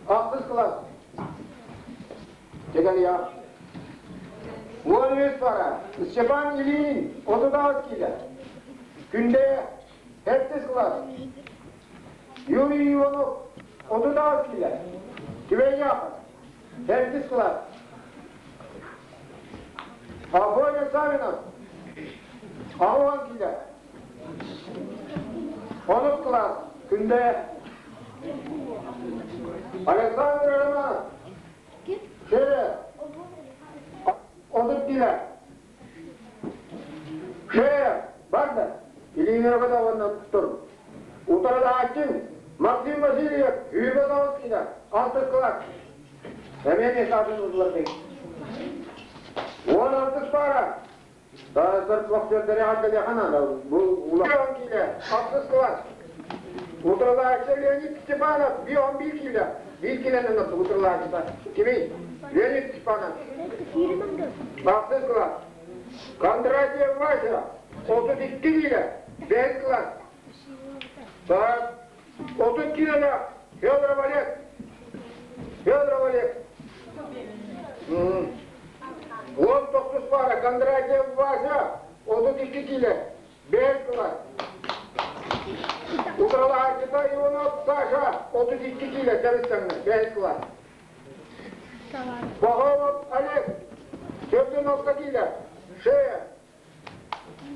Ахсыс класс. Тегел я. 13 пара. Степан Ильин, 36 килэ. Күндэйэ, сэттис класс. Юрий Иванов, 36 килэ. Түбэй Яхан, сэттис класс. Афоня Савинов, 80 килэ. Онус класс, Күндэйэ. Александр Романов, Шере, 30 килэ. Шере, барда, илиилэргэ даҕаны тур. Утарылааччыҥ Максим Васильев, 29 килэ, алтыс класс. Эмиэ саатын ыллардый. 16 пара. Таастар боксердары ардалехана бу улахан килэ, алтыс класс. Утарылааччы Леонид Степанов, 11 килэ. 1 килэнэн утарылааччыта. Кимий? Леонид Степанов. Алтыс класс. Кондратьев Вася, 32 килэ, бэһис класс. Так, 30 килэлээх Федоров Олег. Федоров Олег. 19 пара Кондратьев Вася, 32 килэ, бэһис класс. Утарылааччыта Иванов Саша, 32 килэ, тэбис-тэҥҥэ, бэһис класс. Пахомов Олег, 96 килэ, шея.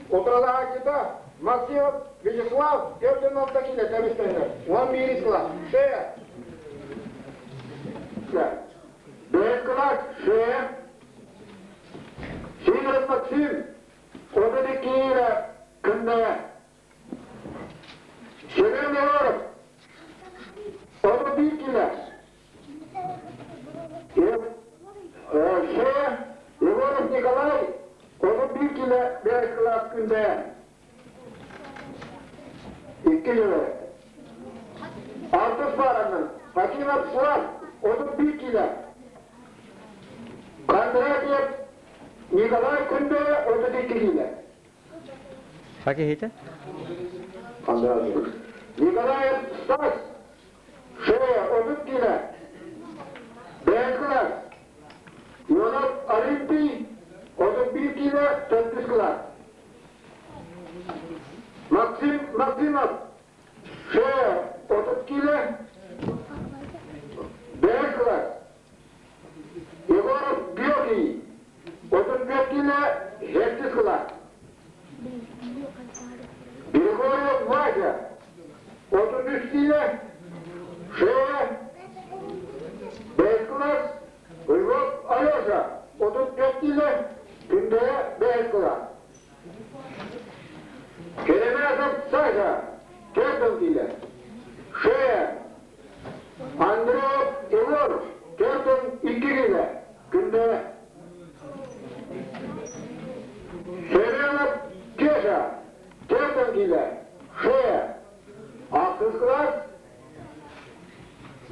Утарылааччыта Максимов Вячеслав, 46 килэ, тэбис-тэҥҥэ, 11 класс, шея. Бэһис класс, шея. Сидоров Максим, 32 килэ, Күндэйэ. Семен Егоров, 31 килэ. Шея. Егоров Николай, 31 килэ. Күндэйэ. 2 кило. Алтыс пааранан Акимов Слав 31 кило. Кондратьев Николай Күндэйэ 32 кило. Хакихите? Кондратьев. Николаев Стас Шея 30 кило. Бэйэн кылаас. Ионов Олимпий 31 кило 4 кылаас. Максим Максимов Шея 30 кило. Бэйэн кылаас. Егоров Георгий 35 кило 7 кылаас. Григорьев Вася 33 кило. Шея 5 класс. Львов Алеша 35 кило. Күндэйэ 5 класс. Керемясов Саша 4 кило. Шея Андреев Егор 42 кило. Күндэйэ. Семенов Кеша 4 кило. Шея. Алтыс класс.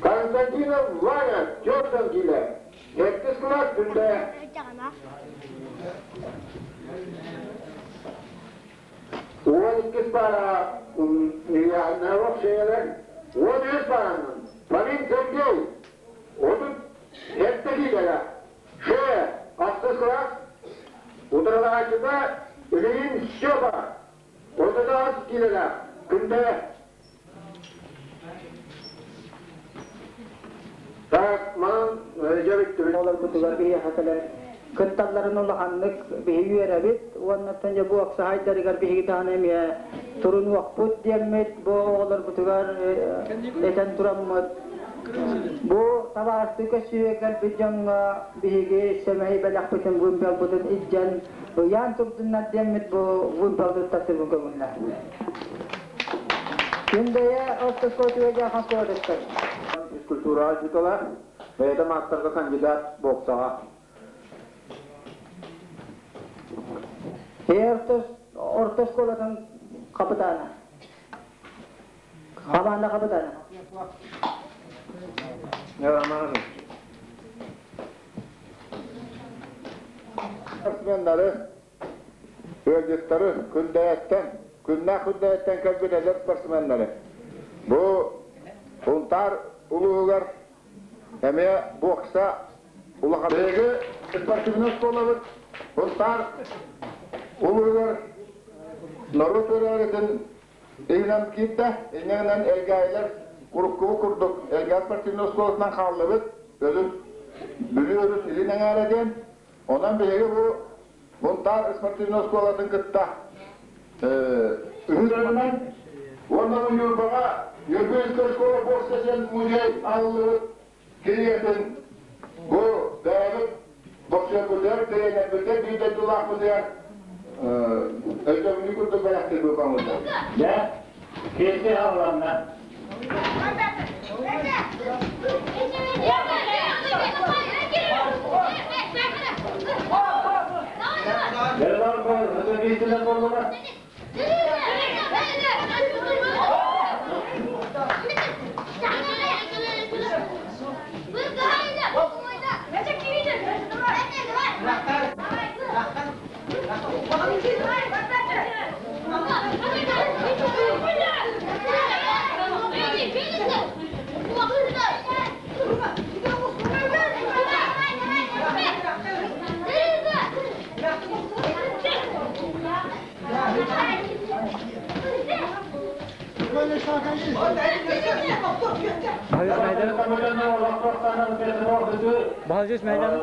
Константинов Ваня 4 кило. Сэттис класс Күндэйэ. 12 пара народ шеялар. 13 паранан. Фомин Сергей 37 кило. Шея. Алтыс класс. Утарылаһааччыта Ильин Степа 38 кило. Күндэйэ. Так, манан дьэ Олорбутугар биһиэхэ кэлэн кытталларын улаханнык биһи үөрэбит уоннаттан дьэ буокса хайдарыгар биһиги даҕаны эмиэ турунуохпут диэммит бу оҕолорбутугар этэн тураммыт бу табаарыстыы көссүүгэ кэлбит дьоҥҥо биһиги сэмэй бэлэхпитин вымпелбытын илдьэн ыйаан турдуннар диэммит бу вымпелды таттыбын көҥүллээтилэр. Күндэйэ ортоскуотуга дьаахан куотуттар. Физкультура учуутала, бэйэтэ маастарга кандидат боксаҕа. Орто оскуолатын капитана. Хамаанда капитана. Спортсменнары, ыалдьыттары Күндэйэттэн, күннээх Күндэйэттэн кэлбит эдэр спортсменнары. Бу Сунтаар улууһугар эмиэ бокса улахан. Биһиги спортивнай оскуолабыт Сунтаар улууһугар норуот үөрэҕин иһинэн киирдэ. Инньэ Элгээйилэр уруккубу курдук Элгээйи спортивнай оскуолатынан хааллыбыт. Өлүн Бүлүү өрүс илин эҥээрэ диэн. Онон биһиги бу Сунтаар спортивнай оскуолатын кытта үһүс уонна Ньурбаҕа Ньургуинскай школа бокса диэн музей аһыллыбыт кинигэтин бу бэйэбит боксербутугар, тренербитигэр биир дойдулаахпытыгар өйдөбүнньүк курдук бэлэхтиир бу. Дьэ, киэсти алланна. Дерлар бу биитилер болдулар. Баһылдьыс мэйдэн.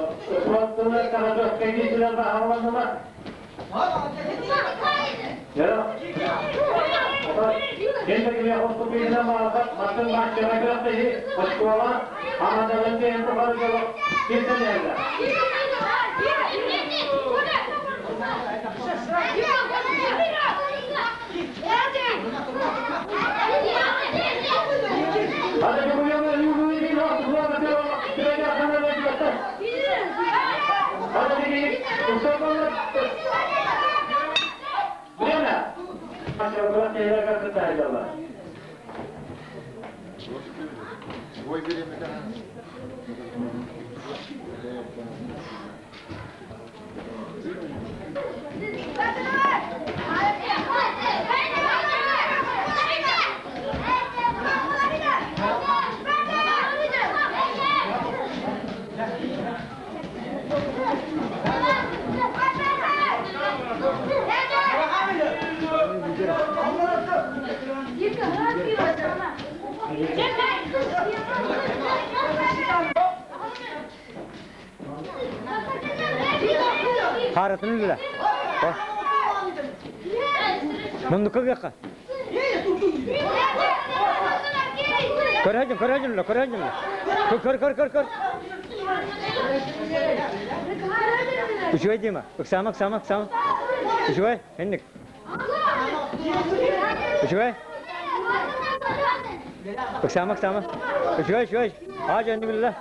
сылдьаллар. Харатын үлэ. Мундука гыха. Көрөжүн, көрөжүн үлэ, көрөжүн үлэ. Көр, көр, көр, көр. Үчүгэй Дима. Ыксаама, ыксаама, ыксаама. Үчүгэй, инник. Үчүгэй. Ыксаама, ыксаама. Үчүгэй, үчүгэй. Аа, жөннүк үлэ.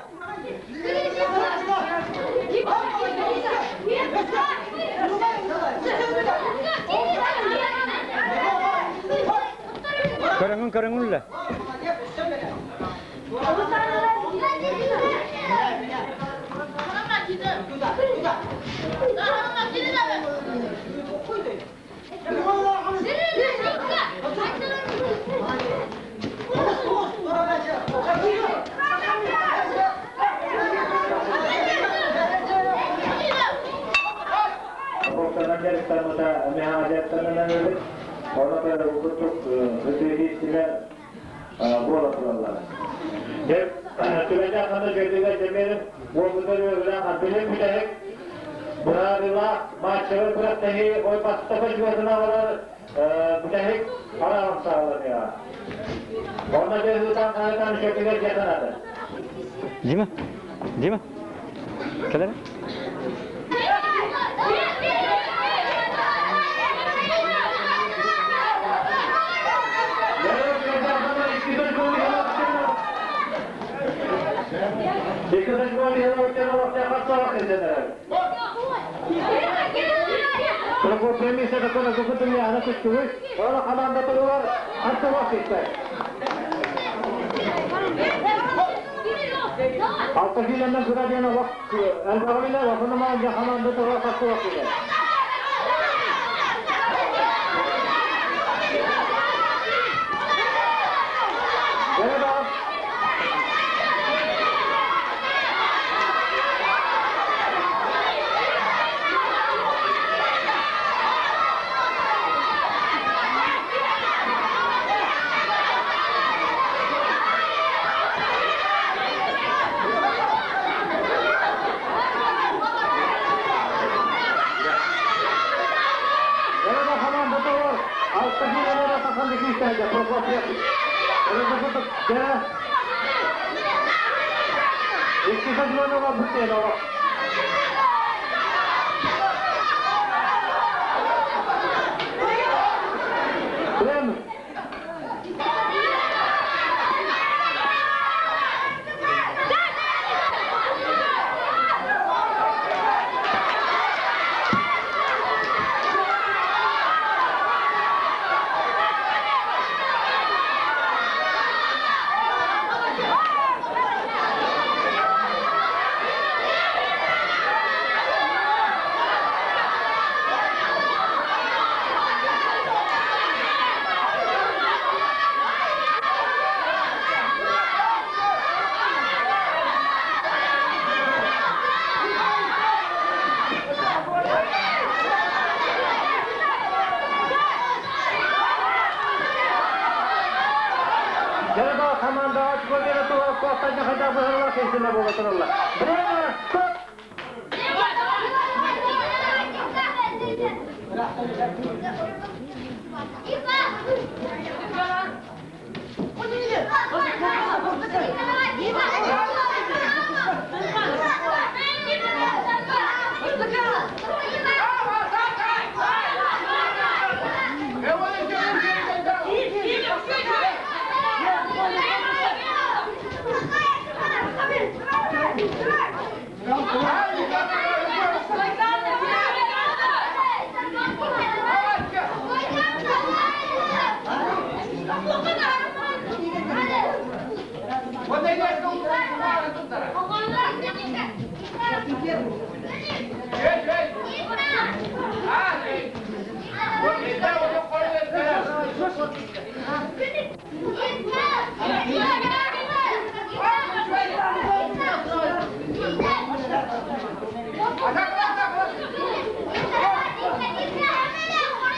Көрөҥүн, көрөҥүн үлэ. Боксанан дьарыктаммыта механизаторынан өлүт. Оны курдук ытыгистилер буола тураллар. Деп түбәдә хана жөдүгә жемерин уолбутар өгүлә билим бүтэһик быһаарыла матчыгар күрэхтэһи ой бастапа жуатына барар бүтэһик араан саалар я. Онна жөдүгә кайтан жөдүгә жетанады. Дима, Дима. Келер.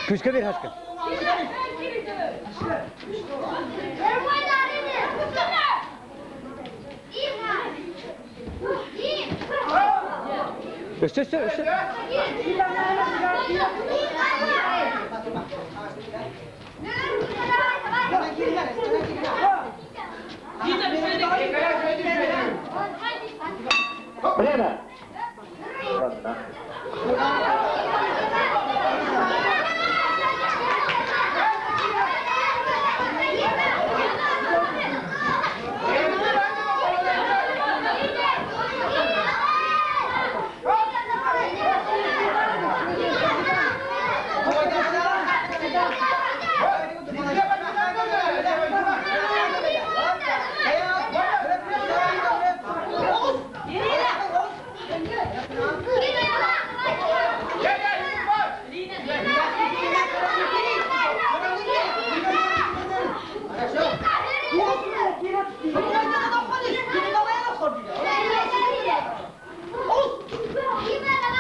Күскә бир хашка. Өссө, өссө, өссө. Время.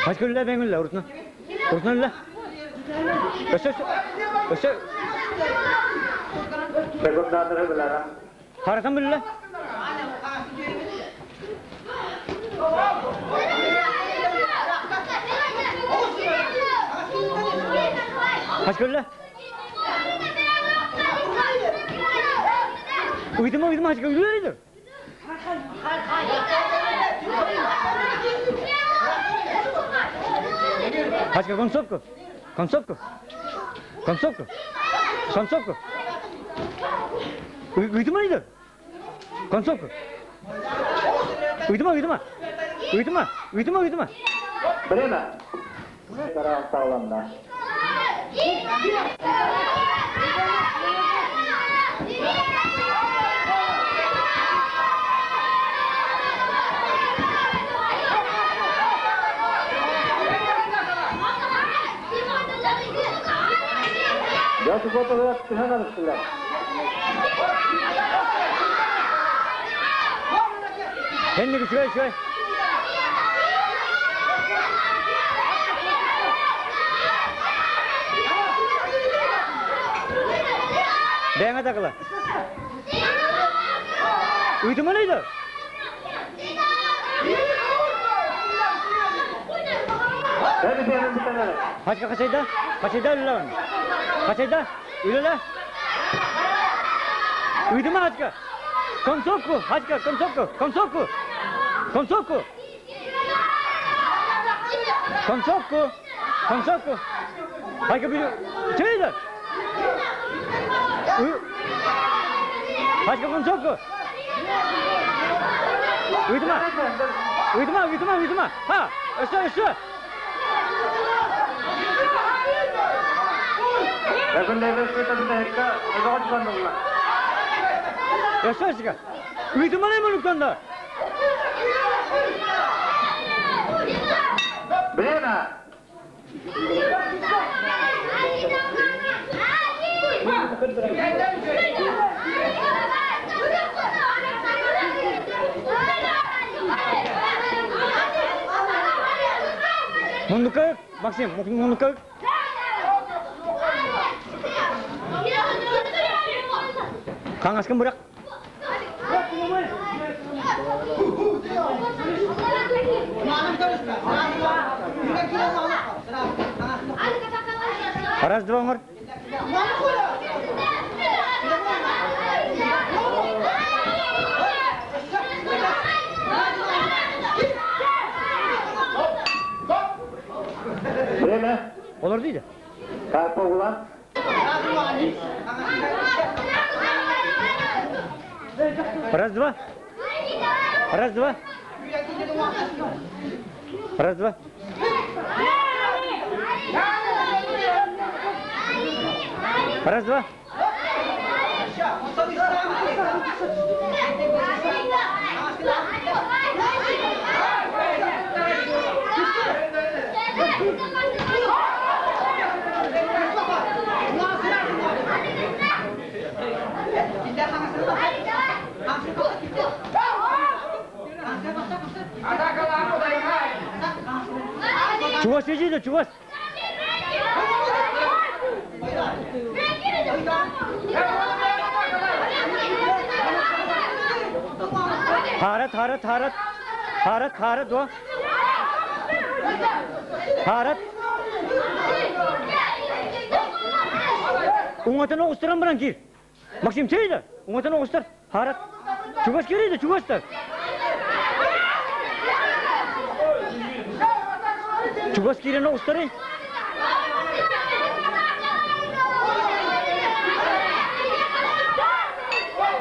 Хашка үллә бәң үллә уртна. Уртна үллә. Өссө, өссө. Өссө. Секундатыры билара. Харакан үллә. Хашка үллә. Уйдыма, уйдыма, хашка үллә иде. Хашка концовку. Концовку. Концовку. Концовку. Уйдыма иде. Концовку. Уйдыма, уйдыма. Уйдыма, уйдыма, уйдыма. Время. Тарам сağlamda. Жатып оталар түһэн алыстылар. Хенни үчүгэй, үчүгэй. Бәңе такыла. Уйдыма нейді? Бәрі бәрі бүтәнәле. Хашка качайда? Качайда үлләвін. Качайда? Үлелә? Уйдыма хашка. Концовку, хашка, концовку, концовку. Концовку. Концовку. Концовку. Хашка bir Чейді? Хашка концовку. Уйдыма. Уйдыма, уйдыма, уйдыма. Ха, өссө, өссө. Секундатыры бүтәнәле. Ödağaç bandırlar. Өссө, өссө. Уйдыма не мүліктенді? Время. Мундука, Максим, мундука. Қаңасқын бұрақ. Раз, два, оңыр. Время. Олар дейді. Карпа улан. Раз, два. Раз, два. Раз, два. Раз, два. Чугас ежиде, чугас. Харат, харат, харат. Харат, харат, о. Харат. Уңатын оғыстырам баран кир. Максим, чейді? Уңатын оғыстыр. Харат. Чугас керейді, чугастыр. Чугас кирен оғыстыры.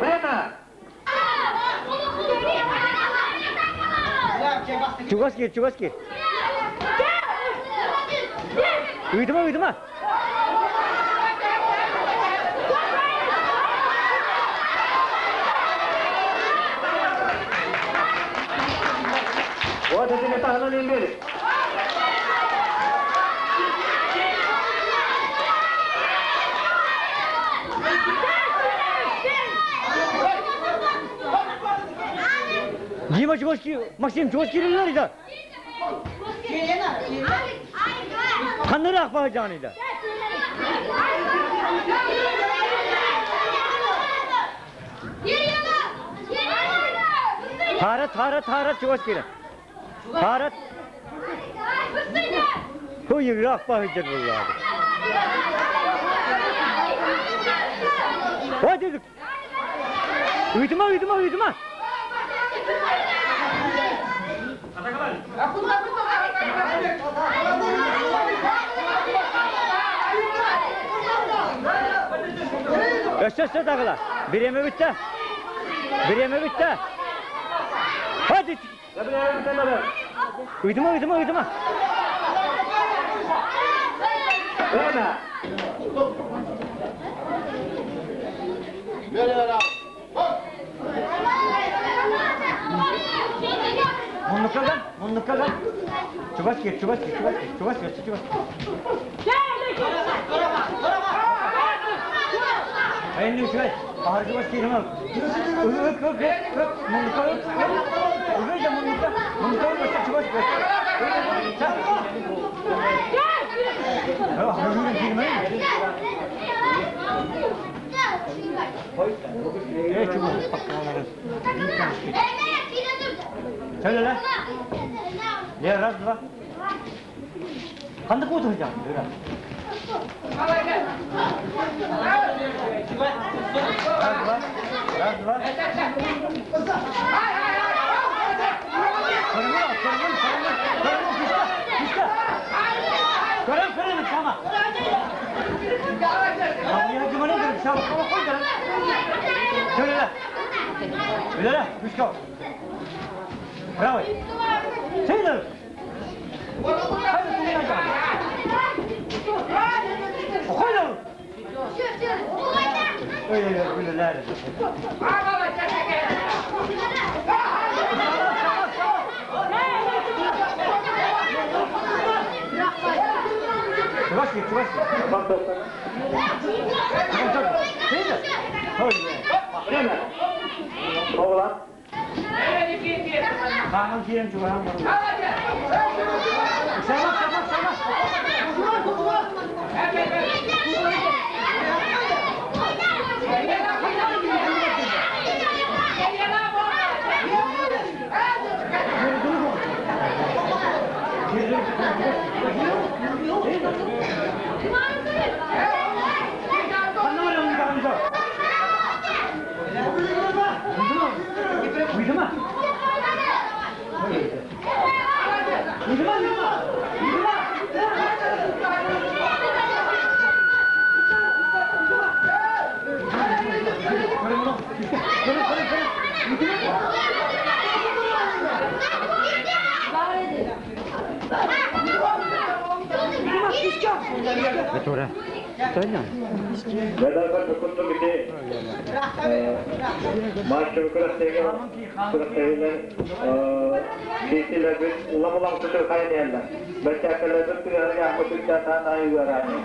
Время! Чугас кир, чугас кир. Ыйтыма, ыйтыма. Вот это не так, не имели. Дима, чугас кир, Максим, чугас кирилер иде. Ханнары ақпағы жаныда. Харат, харат, харат, чугас кирен. Харат. Ху йыгыра ақпағы жер бұллады. Ой, дедік. Ыйтыма, ыйтыма, ыйтыма. Өссө тағыла. Биреме бітті. Биреме бітті. Hadi. Ыйтыма, ыйтыма, ыйтыма. Время! Муннуккаган, муннуккаган. Чугас кир, чугас кир, чугас кир, чугас кир, чугас. Әйні үчүгэй. Ахар чугас кир хам. Ык, ык, ык, ык, муннукка ык, ык. Ык да муннукка, муннукка ык, чугас кир. Ахар кирмей. Э, чугас паккалары. Söyle Ya раз, два. Қандық отырacağım? Раз, два. Раз, два. Kırmızı, kırmızı, kırmızı, kırmızı, pişti, pişti. Görem, kırmızı, tamam. Ya cumhuriyet kırmızı, tamam, koy canım. Şöyle. Şöyle, pişti. Bravo. Söyle. Hadi, koy Öyle öyle Чугас кир, чугас кир. Время! Оғлан. Хаман кирен чугас. Сама, сама, сама. Master күрэхтэһиилэр биитилэрбит улам-улам туту хайан Бэртээкэлэрбит тыгары яхмы түттаатаан айыгарааны.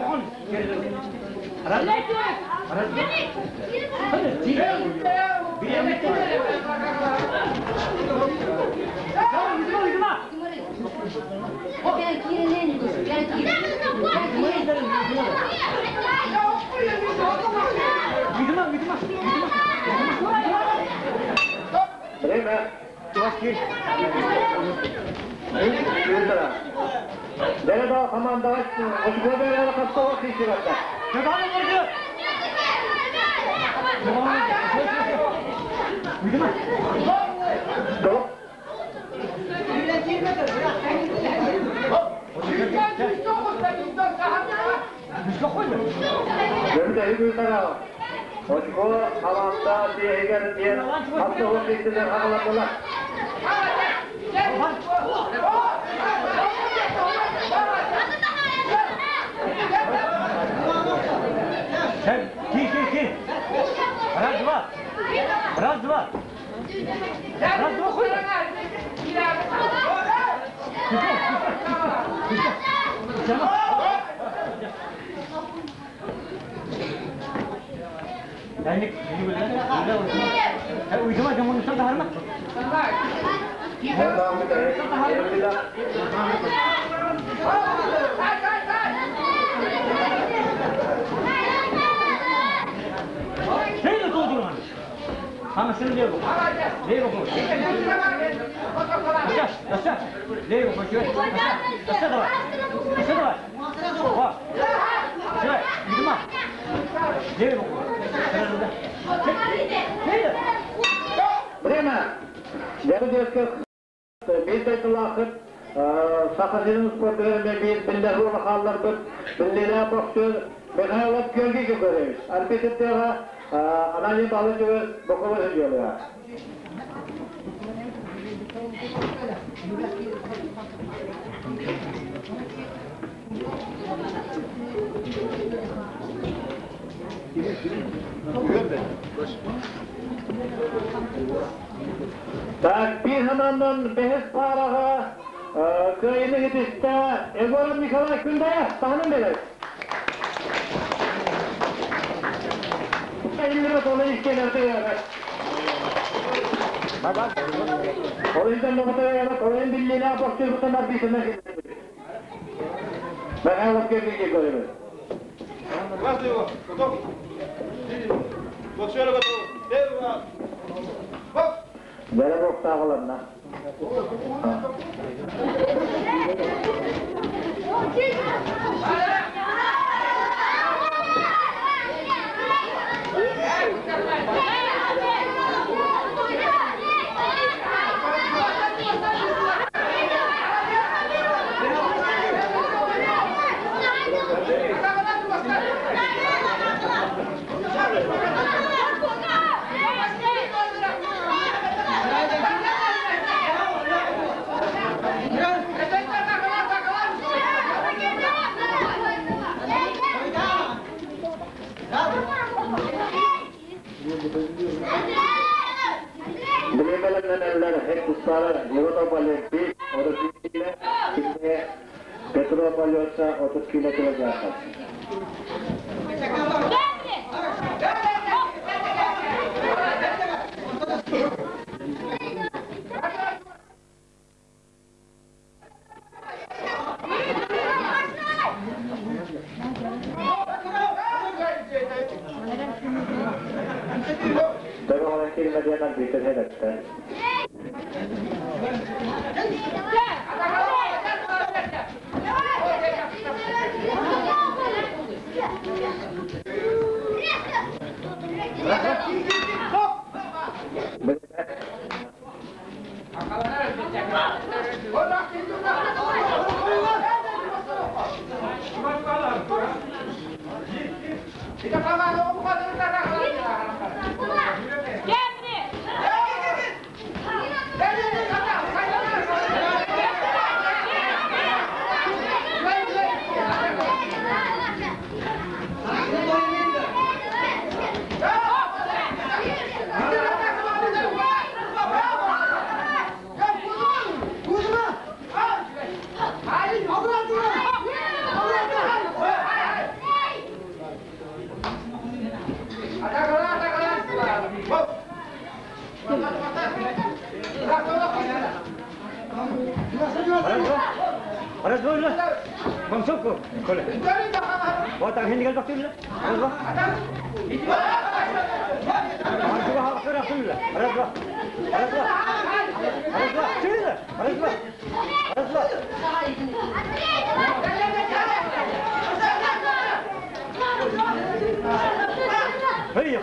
Время. Дәрі командаға очко берері қастауға қисыратта. Стоп. Görüde hügültara. Очко команда тиегер диен қастауға қисыдар қағылатылар. Sen ki ki ki. Раз два. Раз два. Раз два хуй. Yani uydurma jamon usta harma. Seni doldurman. Hamısını diyor bu. Diyor bu. Aşağı, aşağı. Diyor bu. Aşağı давай. Aşağı давай. Ва. Şöyle, uydurma. Diyor bu. Время. Дәрі bir тайтылақыт Сахалин спорт bir биллер халлар бит биллер боксер Михайлов Георгий көрөбүз. Арбитеттега Анани Балычевы Бокова жолуга. Так, bir hanandan behes parağa köyünü gidişte Egor Nikolay Kündeye tanım verir. 50 lira dolu işkenerde O yüzden noktaya yana koyun birliğine bakıyor bu kadar bir sene Ben her vakit görüyorum. Bere boktağılarına. Bilemelenler hep ustalar Yevropa 30 kilo, şimdi Petropolyosa 30 kilo olacak. Tabii ona kelime diyemez bir tane. Раз, два. Раз, два, раз. Бамсовку, Коля. Вот так, хенди geldi Раз, два. Раз, два. Раз, два. Раз, два. Раз, два. Раз, два. هيا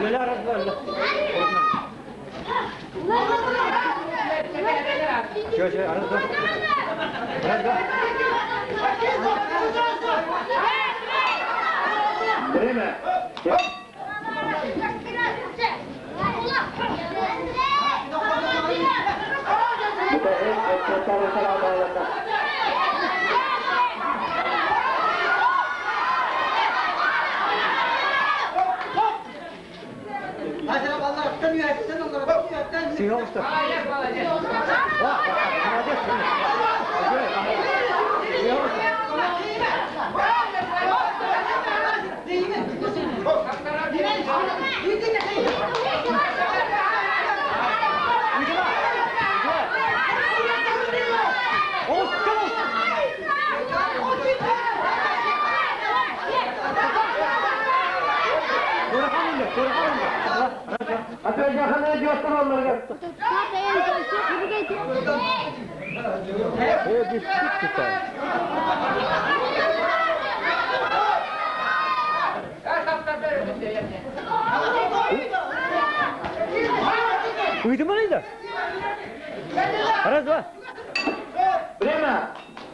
لا لا раз, два, Чё, чё, раз, два. Раз, два. Время. Бүтэһик өттөттөр. Сигал что? Молодец. Опять жаханы диоттар оларга. О, бифштик тута. Уйдыман да? Раз, два. Время.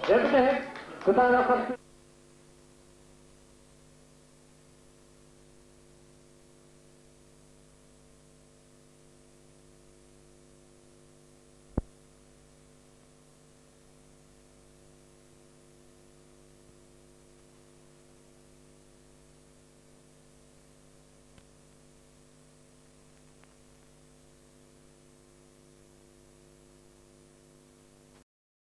Эбитеһик кытаана.